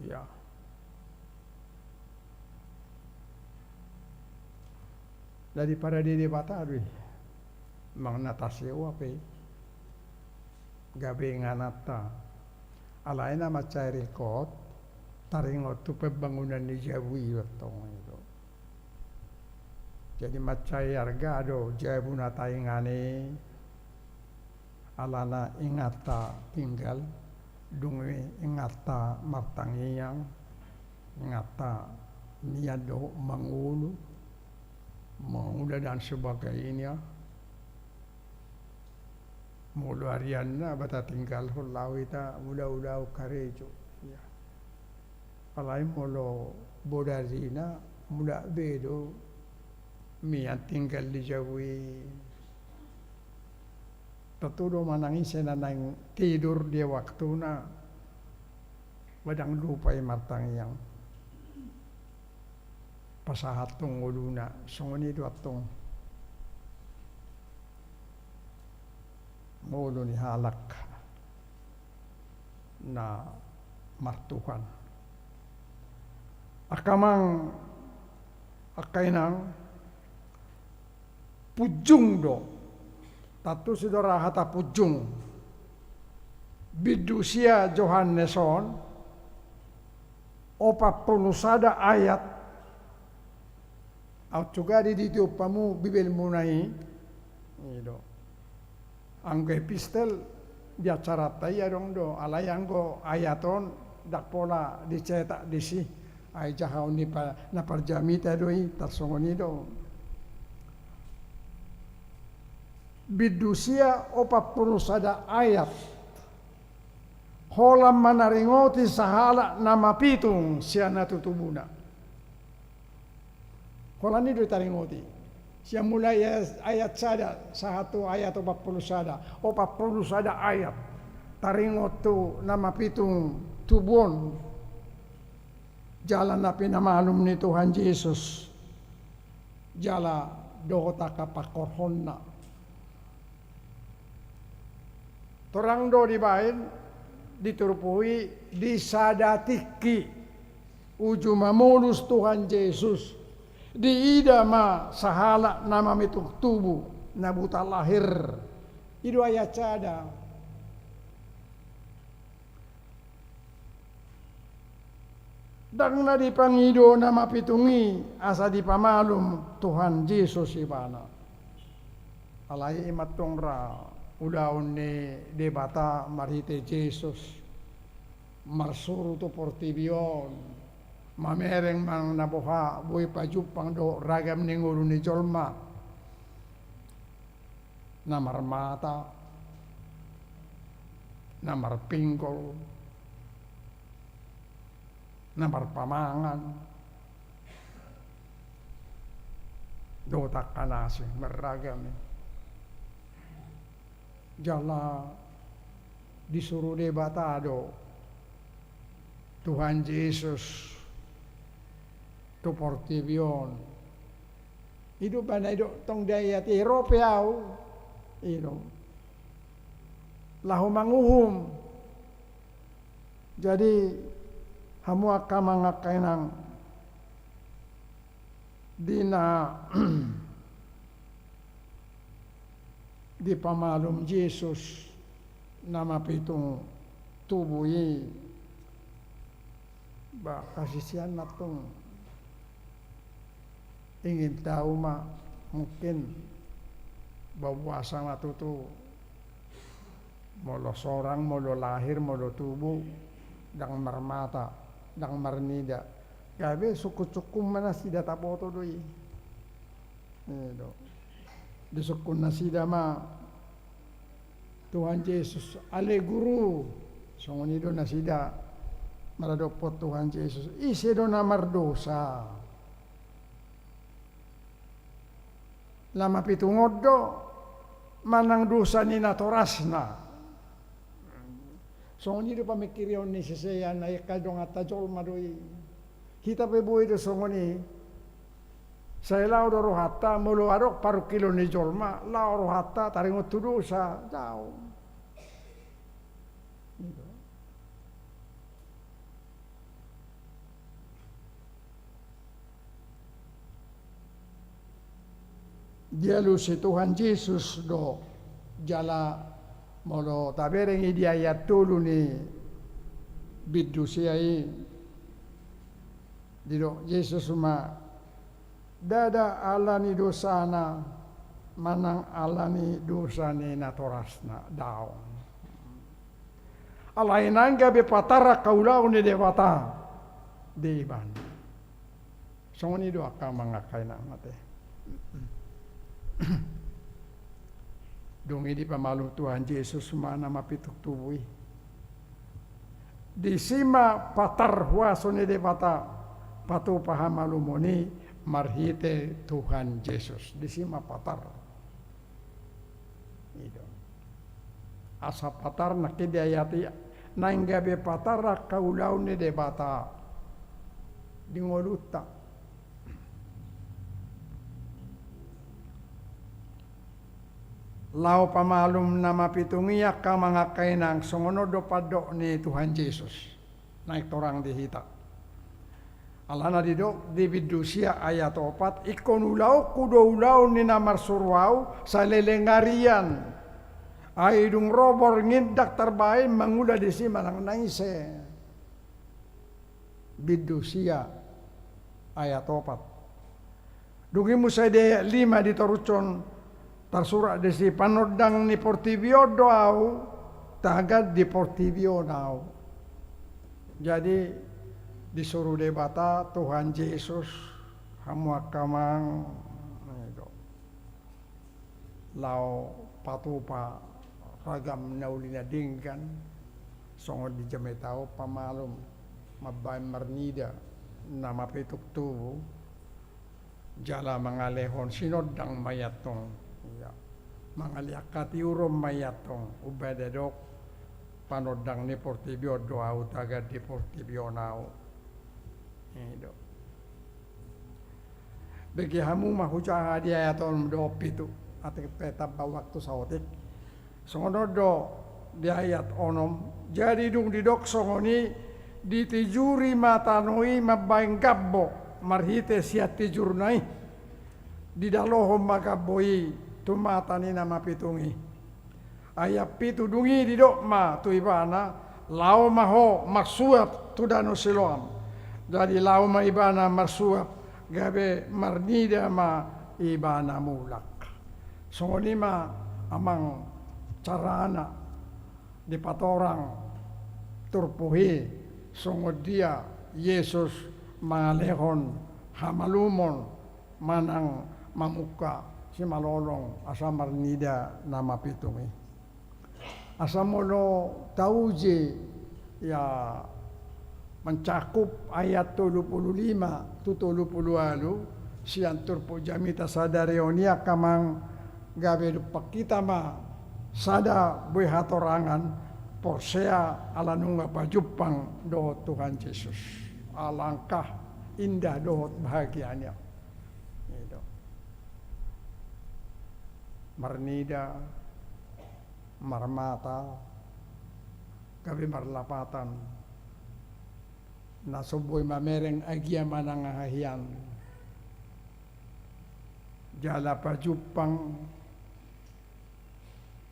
ya. Jadi pada di Debata do i, manang na tasewa pe i, gabe ingananta. Alai na mansai ringkot, taringot tu pembangunan ni jabu i tong i do. Jadi mansai arga do jabu na taingan i, alana inganta tinggal, dung i inganta martangiang, inganta nian do mangolu, mangolu dan sebagainya. Molo arianna ba tatinggalhon laho hita mula ulaon karejo. Ya. Alai molo bodarina mulak be do mian tinggal di jabu i. Tontu do manang ise na naeng tidur di waktuna, ba ndang lupa i martangiang. Pasahathon ngoluna, songon i do antong ngolu ni halak na martuhan. Angka amang, angka inang, punjung do. Tantu sidora hata punjung. Bindu sia Johannes on, opat pulu sada ayat. Aut juga di, ditiop hamu Bibelmuna i. I do. Anggo epistel di acaranta i adong do, alai anggo ayat on ndang pola dicetak disi. Ai jahaon ni pa-, na parjamita do i, tarsongon i do. Bindu sia opat pulu sada ayat. Holan ma naringoti sahalak na mapitung sian na tutubuna. Holan i do taringoti. Sian mulai ayat, ayat sada sahat tu ayat opat pulu sada. Opat pulu sada ayat. Taringot tu na mapitung tubu on. Jala na pinamalum ni Tuhan Jesus. Jala dohot angka pangkorhonna. Torang do dibaen di turpuk i, di sada tingki uju mamolus Tuhan Jesus, diida ma sahalak na mapitung tubu, na buta lahir. I do ayat sada. Ndang na dipangido na mapitung i asa dipamalum Tuhan Jesus ibana. Alai i ma antong ra ulaon ni Debata marhite Jesus, marsuru tu portibi on, mamereng manang na boha boi pajumpang dohot ragam ni ngolu ni jolma. Na marmata, na marpinggol, na marpamangan, dohot angka na asing, marragam i. Jala disuru Debata do Tuhan Jesus tu portibi on. I do umbahen na didok tong di ayat i, ro pe ahu, i do, laho manguhum. Jadi hamu angka amang angka inang, di na dipamalum Jesus na mapitung tubu i, ba, hasisianna tong ingin tahu ma, mungkin ba boasa ma tutu molo sorang, molo lahir, molo tubu, ndang marmata, ndang marnida. Gabe sungkun-sungkun ma nasida, taboto do i. I do. Disungkun nasida ma Tuhan Jesus, ale Guru. Songon i do nasida maradophon Tuhan Jesus. Ise do na mardosa? Na mapitung on do, manang dosa ni natorasna? Songon i do pamingkirion ni sisean, ai angka donganta jolma do i. Hita pe boi do songon i. Sai laho do rohanta, molo adong parungkilon ni jolma, laho rohanta taringot tu dosa, daong. I do. Dialusi Tuhan Jesus do, jala molo tabereng i di ayat tolu ni bindu sia i, didok Jesus ma, ndada ala ni dosana, manang ala ni dosa ni natorasna, daong. Alai naeng gabe patar angka ulaon ni Debata di ibana. Songon i do angka amang, angka inang, ate. Dung i dipamalum Tuhan Jesus ma na mapitung tubu i. Disi ma patar huaso ni Debata patupa hamalumon i marhite Tuhan Jesus. Disi ma patar. I do. Asa patar nangkin di ayat i, naeng gabe patar angka ulaon ni Debata di ngolunta. Laho pamalum na mapitung i, angka amang, angka inang, songon on do pandok ni Tuhan Jesus. Naeng torang di hita. Alana didok di bindu sia ayat opat, ingkon ulaonku do ulaon ni na marsuru ahu saleleng arian. Ai dung ro borngin ndang tarbahen mangula disi manang na ise. Bindu sia ayat opat. Dung i muse di ayat lima ditorushon, tarsurat disi, panondang ni portibi on do ahu, tagan di portibi on ahu. Jadi disuru Debata Tuhan Jesus, hamu angka amang, laho patupa ragam na uli na denggan, songon di jamita on pamalum, mambahen marnida na mapitung tubu, jala mangalehon sinondang ma i antong. Ia, mangalehon hatiuron ma i antong, umbahen didok, panondang ni portibi on do ahu, tagan di portibi on ahu. I do. Bege hamu ma hujaha di ayat onom dohot pitu, ate pe tamba waktu saotik. Songon on do di ayat onom, jadi dung didok songon i, ditijuri ma tano i mambahen gambo marhite sian tijurna i. Didalohon ma gambo i tu mata ni na mapitung i. Ayat pitu, dung i didok ma tu ibana, laho ma ho marsuap tu danau Siloam. Jadi laho ma ibana marsuap, gabe marnida ma ibana mulak. Songon i ma amang carana dipatorang turpuk i, songon dia Jesus mangalehon hamalumon manang mamungka simalolong asa marnida na mapitung i. Asa molo tauji, ia, mencakup ayat tolu pulu lima tu tolu pulu ualu sian turpuk jamita sadari on, ia, angka amang, gabe dompak hita ma sada boi hatorangan, porsea ala nunga pajumpang dohot Tuhan Jesus. Alangkah indah dohot bahagianya. I do. Marnida, marmata, gabe marlapatan. Na so boi mamereng agia manang aha hian. Jala pajumpang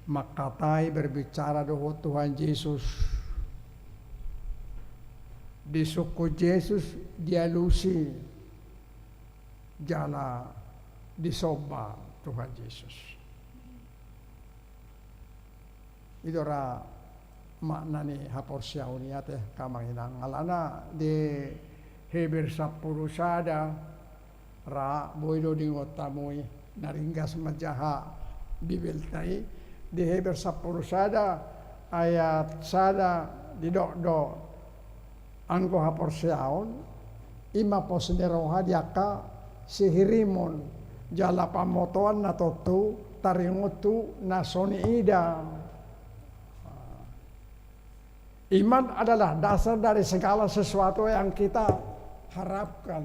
mangkatai, berbicara dohot Tuhan Jesus. Disungkun Jesus, dialusi, jala disomba Tuhan Jesus. I do ra makna ni haporseaon i ate, angka amang inang. Alana di Heber sampulu sada, ra boi do diingot hamu i, na ringgas manjaha Bibelta i. Di Heber sampulu sada ayat sada didok do, anggo haporseaon i ma pos ni roha di angka sihirimon, jala pamotoan na tontu taringot tu na so niida. Iman adalah dasar dari segala sesuatu yang kita harapkan.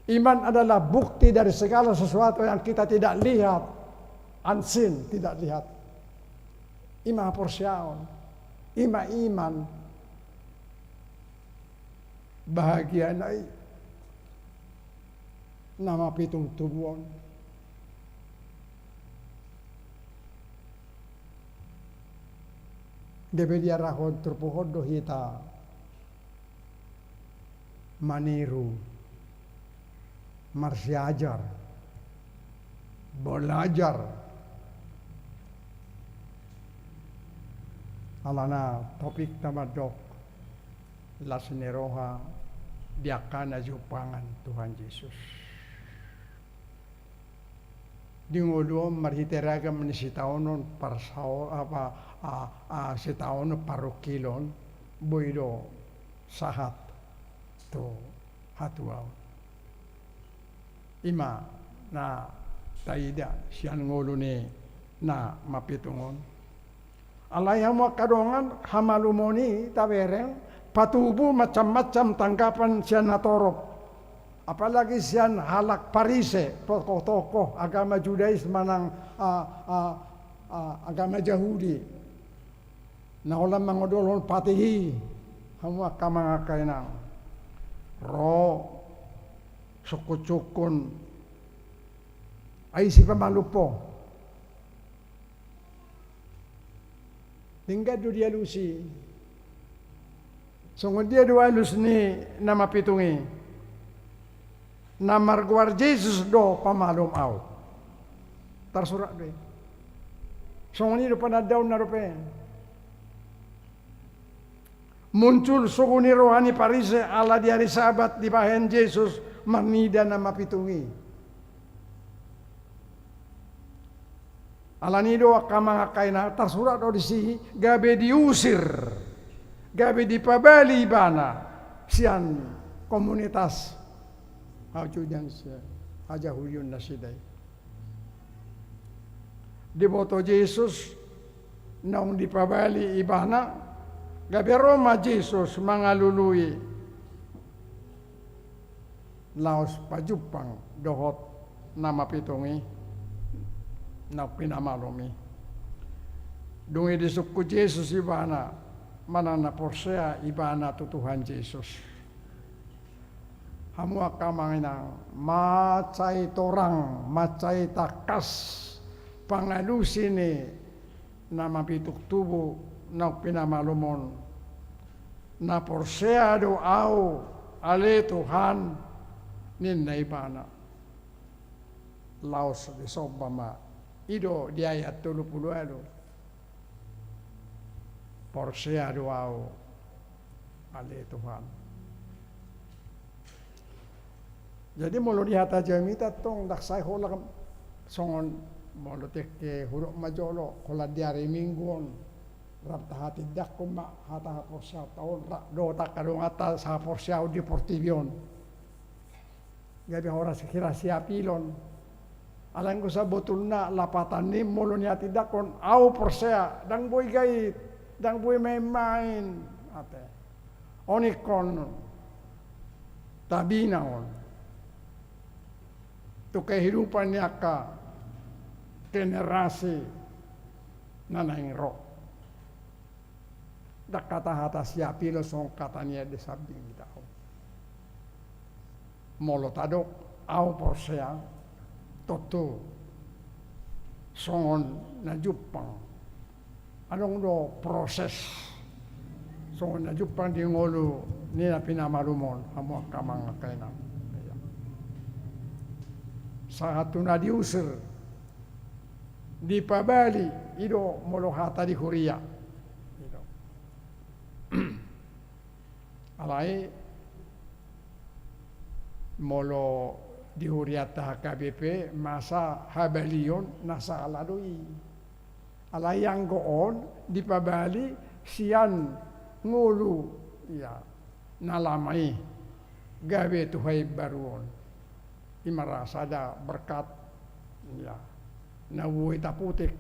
Iman adalah bukti dari segala sesuatu yang kita tidak lihat, unseen, tidak lihat. I ma haporseaon, i ma iman. Bahagia nai na mapitung tubu on. Gabe diarahon turpuk on do hita maniru, marsiajar, balajar. Alana topikta mandok las ni roha di angka na jumpangan Tuhan Jesus. Di ngolu on marhite ragam ni sitaonon parsao-, apa, a, a, sitaonon parungkilon, boi do sahat tu hatuaon. I ma na taida sian ngolu ni na mapitung on. Alai hamu angka dongan, hamalumon i tabereng patubu macam-macam tanggapan sian natorop. Apalagi sian halak Parise, tokoh-tokoh agama Judaisme manang, a, a, a, agama Jahudi. Na holan mangodolhon patih i, hamu angka amang, angka inang. Ro sungkun-sungkun. Ai sipamalum ho. Denggan do dialusi. Songon dia do alus ni na mapitung i? Na margoar Jesus do pamalum ahu. Tarsurat do i. Songon i do panandaonna dope. Muncul sogo ni roha ni Parise ala di ari Sabat dibahen Jesus marnida na mapitung i. Alani do angka amang, angka inang, tarsurat do disi, gabe diusir, gabe dipabali ibana sian komunitas hajudan si hajahudion nasida i. Diboto Jesus naung dipabali ibana, gabe ro ma Jesus mangalului laos pajumpang dohot na mapitung i, naung pinamalum i. Dung i disungkun Jesus ibana, manang na porsea ibana tu Tuhan Jesus. Hamu angka amang inang, mansai torang, mansai tangkas pangalusi ni na mapitung tubu naung pinamalum on. Na porsea do ahu, ale Tuhan, ninna ibana. Laos disomba ma i do di ayat tolu pulu ualu. Porsea do ahu, ale Tuhan. Jadi molo di hata jamita tong ndang sai holan songon molo tingki hudok ma jolo holan di ari Minggu on rap tahatindangkon ma hata haporseaonta on rap dohot angka donganta sahaporseaon di portibi on. Gabe horas hira siapilon. Alai anggo sabotulna lapatan ni molo nihatindangkon ahu porsea, ndang boi gait, ndang boi main-main. Ate. On ingkon tabina on tu kehidupan ni angka generasi na naeng ro. Ndang hata-hata siapilon songon hata ni ende sambing i tahu. Molo tadok ahu porsea, tontu songon na jumpang. Adong do proses songon na jumpang di ngolu Ni na pinamalum on, hamu angka amang angka inang. Sahat tu na diusir, dipabali, i do molo hata di huria. I do. Alai molo di hurianta H K B P, masa habalion na sala do i. Alai anggo on dipabali sian ngolu, ia, na lama i, gabe tu haimbaruon. I ma ra sada berkat, ia, na boi taputik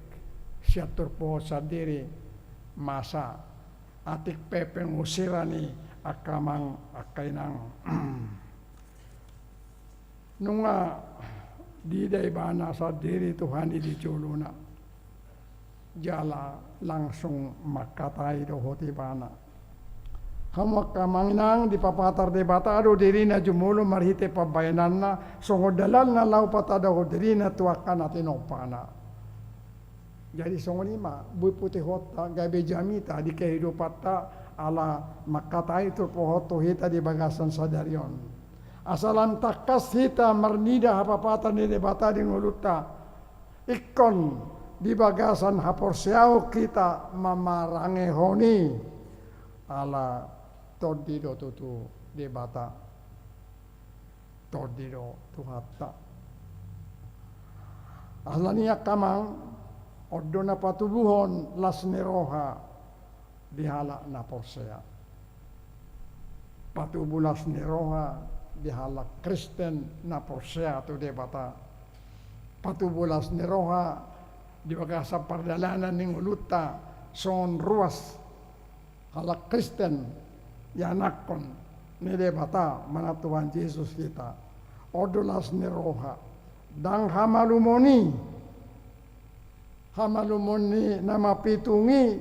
sian turpuk on sandiri, masa atik pe pengusiran i angka amang angka inang. Nunga diida ibana sandiri Tuhan i di jolona, jala langsung mangkatai dohot ibana. Hamu angka amang inang, dipapatar Debata do dirina jumolo marhite pambahenanna, songon dalanna laho patadahon dirina tu angka na tinompana. Jadi songon i ma, boi putihonta gabe jamita di kehidupanta, ala mangkatai turpuk on tu hita di bagasan sadari on. Asa lam tangkas hita marnida hapapatan ni Debata di ngolunta, ingkon di bagasan haporseaon hita mamarangehon i, ala tondi do tutu Debata. Tondi do Tuhanta. Alani i angka amang, on do na patubuhon las ni roha di halak na porsea. Patubu las ni roha di halak Kristen na porsea tu Debata. Patubu las ni roha di bagasan pardalanan ni ngolunta songon ruas halak Kristen, ianakhon ni Debata manang Tuhan Jesus hita. On do las ni roha, ndang hamalumon i, hamalumon ni na mapitung i,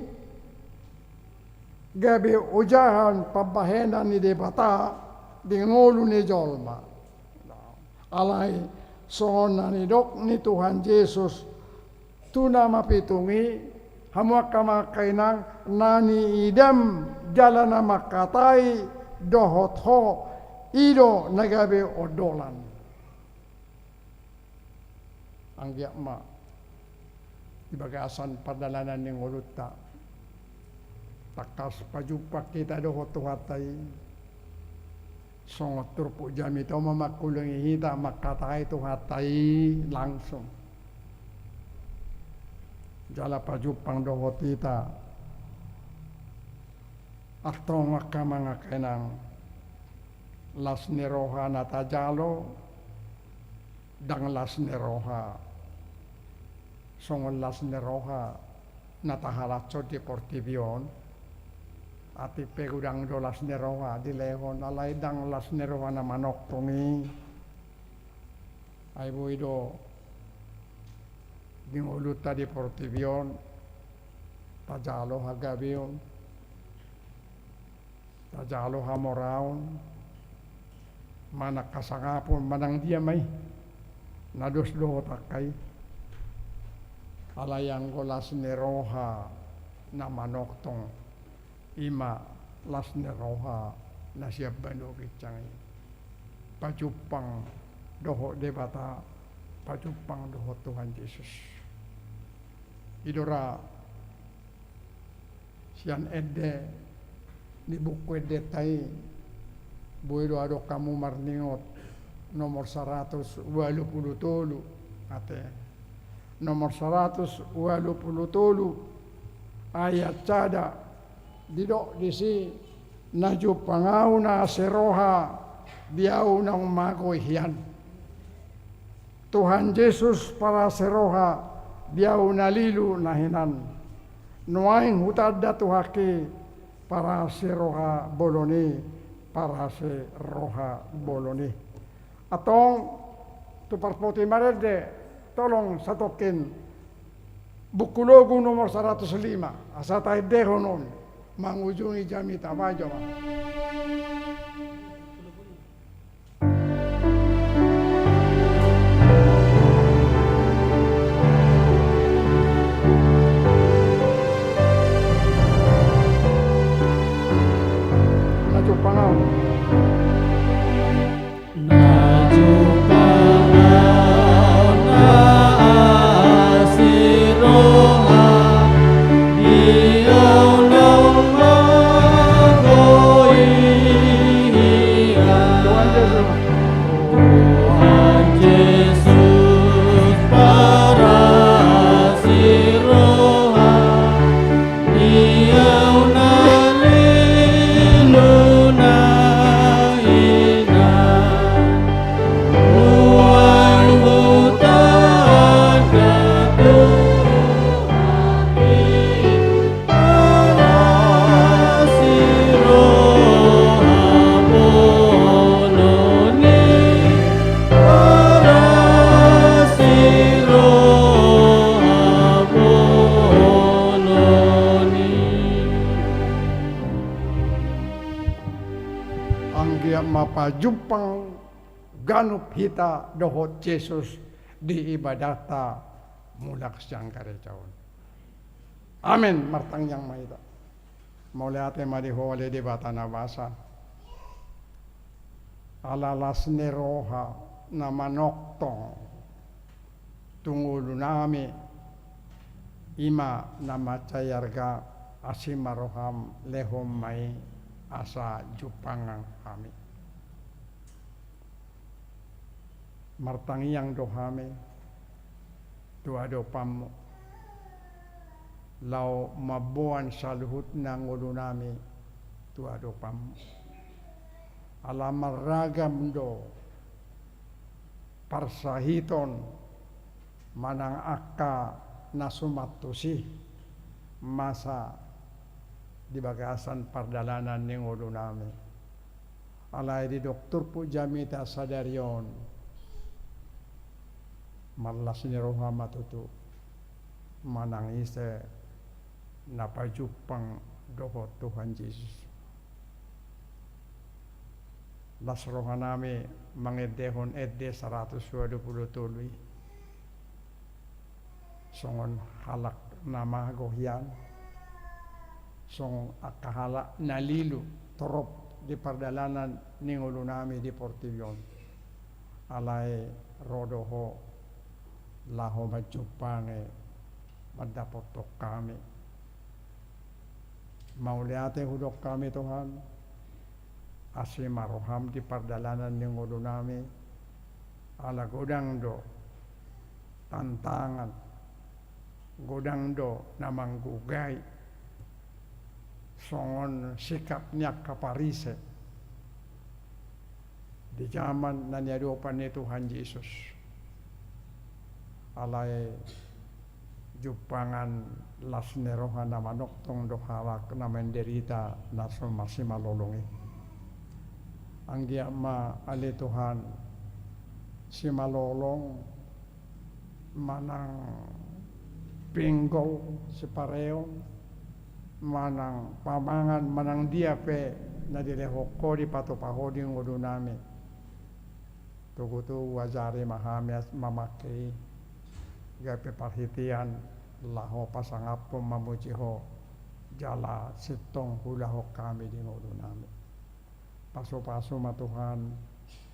gabe ojahan pambahenan ni Debata di ngolu ni jolma. Alai songon na nidok ni Tuhan Jesus tu na mapitung i, hamu angka amang angka inang, na niidam jala na mangkatai dohot ho, i do na gabe ondolan. Anggiat ma di bagasan pardalanan ni ngolunta, tangkas pajumpang hita dohot Tuhanta i. Songon turpuk jamita on ma mangkulingi hita mangkatai Tuhanta i langsung. Jala pajumpang dohot hita. Antong angka amang angka inang, las ni roha na tajalo, ndang las ni roha songon las ni roha na tahalashon di portibi on. Atik pe godang do las ni roha dilehon, alai ndang las ni roha na manongtong i. Ai boi do di ngolunta di portibi on tajalo hagabeon, tajalo hamoraon, manang hasangapon, manang dia ma i, na dos dohot angka i. Alai anggo las ni roha na manongtong, i ma las ni roha na sian banua ginjang i. Pajumpang dohot Debata, pajumpang dohot Tuhan Jesus. I do ra sian ende ni buku endenta i, boi do adong hamu marningot, nomor saratus ualu pulu tolu, ate. Nomor saratus ualu pulu tolu, ayat sada, didok disi, na jumpang ahu na seroha di ahu naung mago i hian. Tuhan Jesus paraseroha di ahu na lilu na hinan. Nuaeng hutanda tu haki paraseroha bolon i, paraseroha bolon i. Antong tu parpoti marende, tolong satongkin Buku Logu nomor saratus lima, asa taendehon on mangujungi jamita, bajo ma. Na jumpang ahu. Na jumpang ahu na asi roha, di ahu naung manggohi hian. Tuhan Jesus. Tuhan Jesus parasi roha, di ahu na lilu na hinan, nuaeng hutanda Tuhan i, parasi roha bonoon i, parasi roha bonoon i. Anggiat ma pajumpang ganup hita dohot Jesus di ibadahta mulak sian gareja on. Amen. Martangiang ma hita. Mauliate ma di Ho ale Debata na basa, ala las ni roha na manongtong tu ngolunami, i ma na mansai arga. Asi ma roham, lehon ma i asa jumpangan hami. Martangiang do hami tu adopanmu, laho mamboan saluhutna ngolunami tu adopanmu. Ala marragam do parsahiton manang angka na suman tusi masa di bagasan pardalanan ni ngolunami. Alai didok turpuk jamita sadari on, marlas ni roha ma tutu manang ise na pajumpang dohot Tuhan Jesus. Las rohanami mangendehon ende saratus dua pulu tolu i. Songon halak na mago hian, songon angka halak na lilu torop di pardalanan ni ngolunami di portibi on. Alai ro do Ho laho manjumpangi, mandapothon hami. Mauliate hudok hami Tuhan, asi ma roham di pardalanan ni ngolunami, ala godang do tantangan, godang do na manggugai, songon sikap ni angka Parise di jaman na niadopan ni Tuhan Jesus. Alai jumpangan las ni roha na manongtong do halak na menderita na so masimalolong i. Anggiat ma ale Tuhan, simalolong manang pinggol sipareon, manang pamangan, manang dia pe na dilehon Ho dipatupa Ho di ngolunami. Togutogu ajari ma hami mamangke i, gabe parhitean laho pasangaphon mamuji Ho, jala sintong huulahon hami di ngolunami. Pasupasu ma Tuhan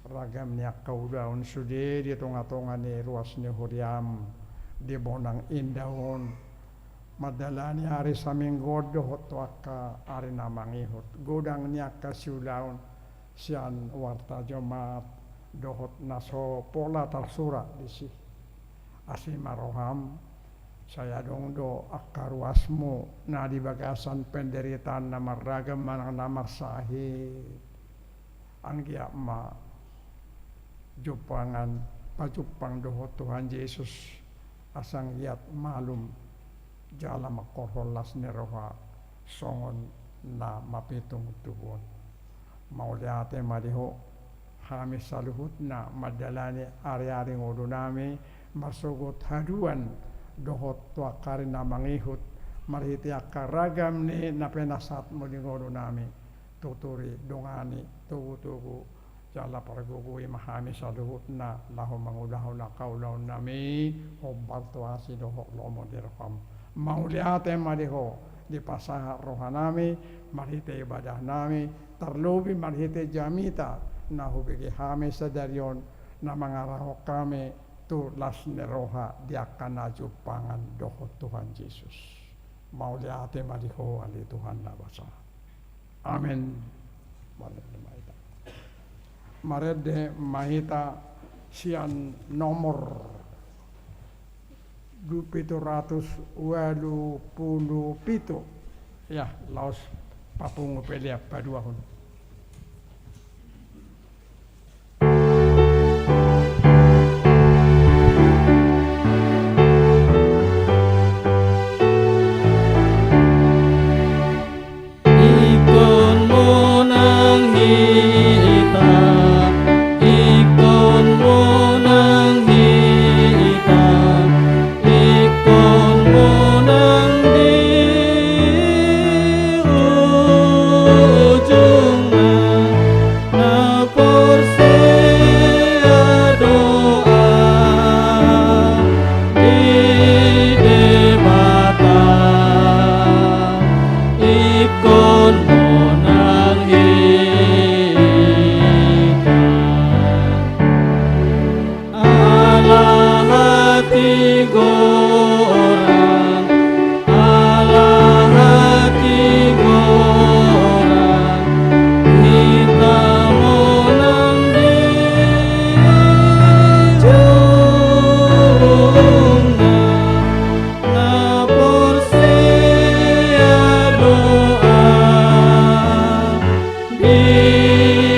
ragam ni angka ulaon sude di tongatonga ni ruas ni huriam di bonang inda on, mandalani ari saminggu on dohot tu angka ari na mangihut. Godang ni angka siulaon sian warta Jumat dohot na so pola tarsurat disi. Asi ma roham, sai adong do angka ruasmu na di bagasan penderitaan na marragam manang na marsahit. Anggiat ma jumpangan, pajumpang dohot Tuhan Jesus, asa anggiat malum jala mangkorhon las ni roha songon na mapitung tubu on. Mauliate ma di Ho, hami saluhutna mandalani ariari ngolunami marsogot haduan dohot tu angka ari na mangihut, marhite angka ragam ni na penasehatmu di ngolunami. Tuturi, dongani, togutogu, jala pargogoi ma hami saluhutna laho mangulahon angka ulaonnami hombar tu asi dohot lomo ni roham. Mauliate ma di Ho, Dipasahat rohanami marhite ibadahnami, tarlobi marhite jamita na hubege hami sadari on, na mangarahon hami tu las ni roha di angka na jumpangan dohot Tuhan Jesus. Mauliate ma di Ho ale Tuhan na basa. Amen. Marende ma hita. Marende ma hita sian nomor du-, pitu ratus ualu pulu pitu. Ya, laos papungu pelean paduahon. Ingkon monang hita, ingkon monang hita, ingkon monang di ujungna. Na porsea do au di Debata, ingkon monang hita. Ala hatigoran, ala hatigoran, hita monang di ujungna. Na porsea do au di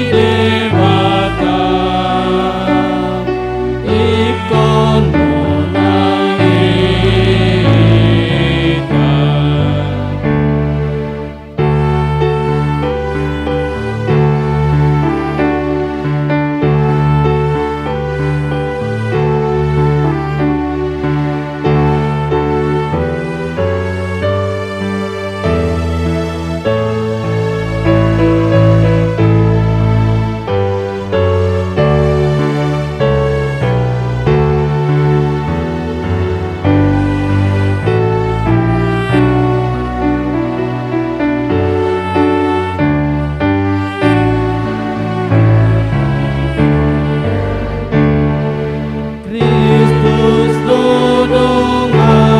Debata, ingkon monang hita. Kristus do donganna,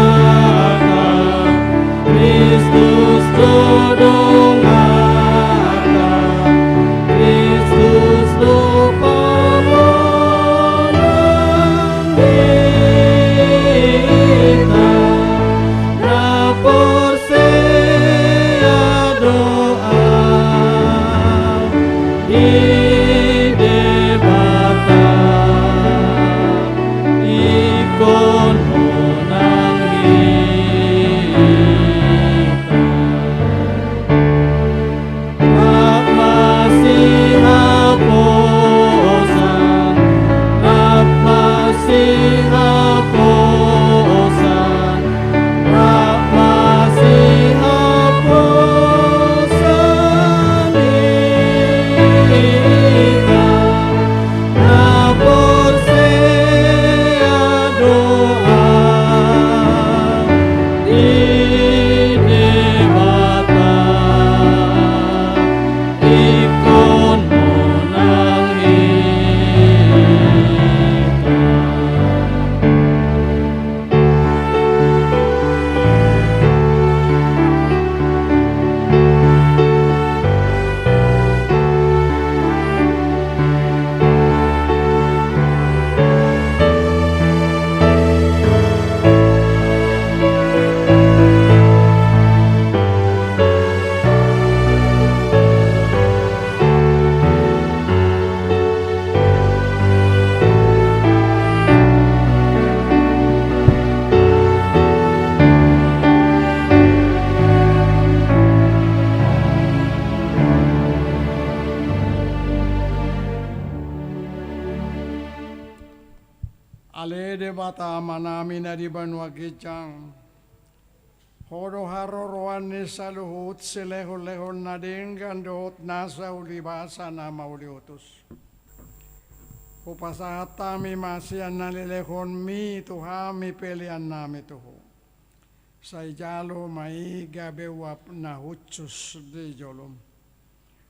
Kristus do donganna, Kristus do pamonang hita. Na porsea do au di Debata, ingkon monang hita. Rap ma sihaposan, rap ma sihaposan, rap ma sihaposan hita. Na porsea do au di Debata, ingkon monang hita. Ale Debata Amanami na di banua ginjang, Ho do haroroan ni saluhut silehonlehon na denggan dohot nasa ulibasa na mauliutus. Hupasahat hami ma sian na nilehonMi tu hami peleannami tu Ho. Sai jalo ma i gabe uap na hushus di jolom.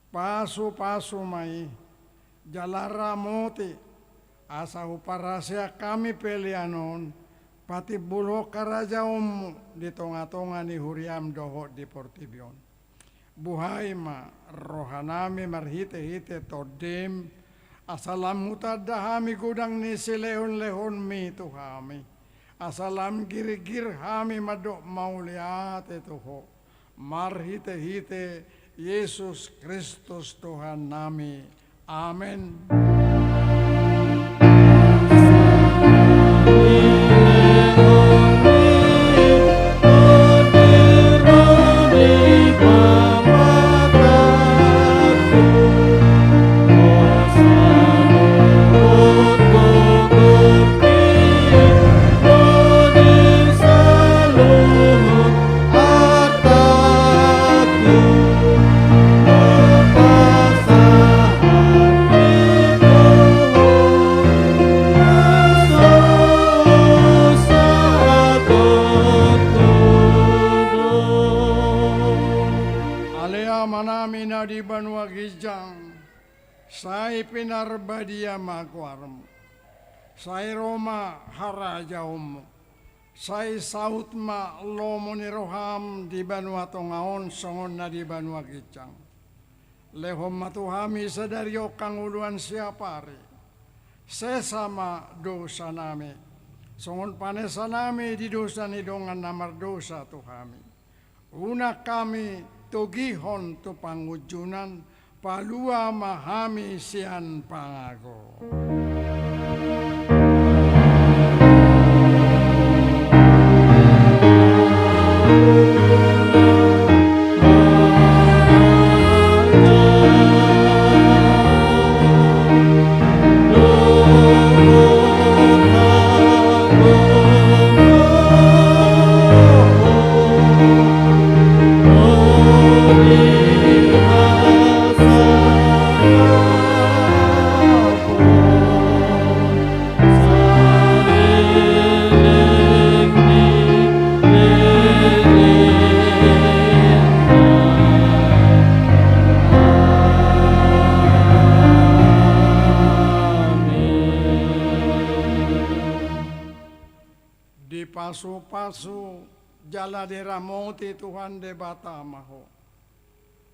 Pasupasu ma i, jala ramoti, asa huparhaseang hami pelean on patimbulhon harajaonmu di tongatonga ni huriam dohot di portibi on. Buhai ma rohanami marhitehite Tondim, asa lam hutanda hami godang ni silehonlehonmi tu hami, asa lam girgir hami mandok mauliate tu Ho, marhitehite Jesus Kristus Tuhannami. Amen. Ale Amanami na di banua ginjang, sai pinarbadia ma goarmu. Sai ro ma harajaonmu. Sai saut ma lomo ni roham di banua tonga on songon na di banua ginjang. Lehon ma tu hami sadari on hangoluan siapari. Sesa ma dosanami, songon panesanami di dosa ni dongan na mardosa tu hami. Unang hami togihon tu pangunjunan, palua ma hami sian pangago. Dipasupasu jala diramoti Tuhan Debata ma ho.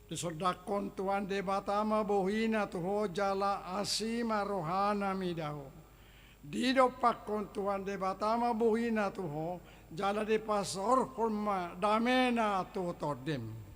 Disondangkon Tuhan Debata ma bohina tu ho jala asi ma rohana mida ho. Didompakkon Tuhan Debata ma bohina tu ho jala dipasaorhon ma damena tu tondim.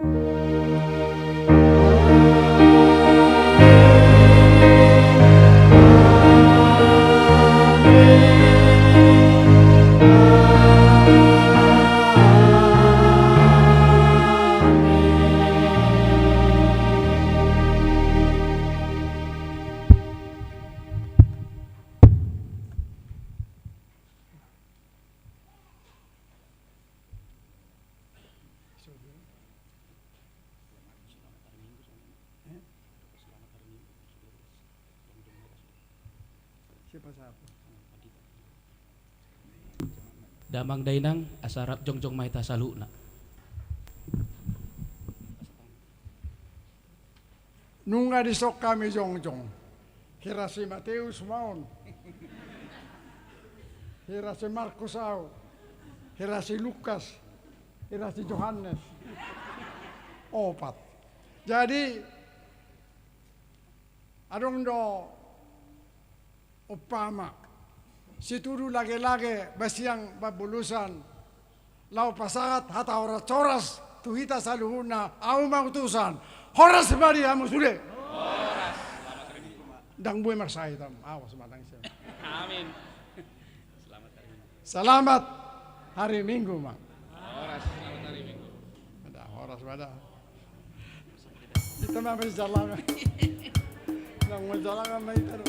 Damang dainang, asa rap jongjong ma hita saluhutna. Nunga dison hami jongjong. Hira si Mateus ma on. Hira si Markus ahu. Hira si Lukas. Hira si Johannes. Opat. Jadi, adong do umpama, situdu lagelage basiang pambulusan, laho pasahat hata horashoras tu hita saluhutna, ahu ma utusan. Horas ma di hamu sude. Horas. Ndang boi marsahit hamu. Awas ma ndang sian. Amin. Selamat hari Minggu. Selamat hari Minggu ma. Horas, selamat hari Minggu. Ada horas ma da. Hita ma manjalankan. Nang manjalankan ma hita do.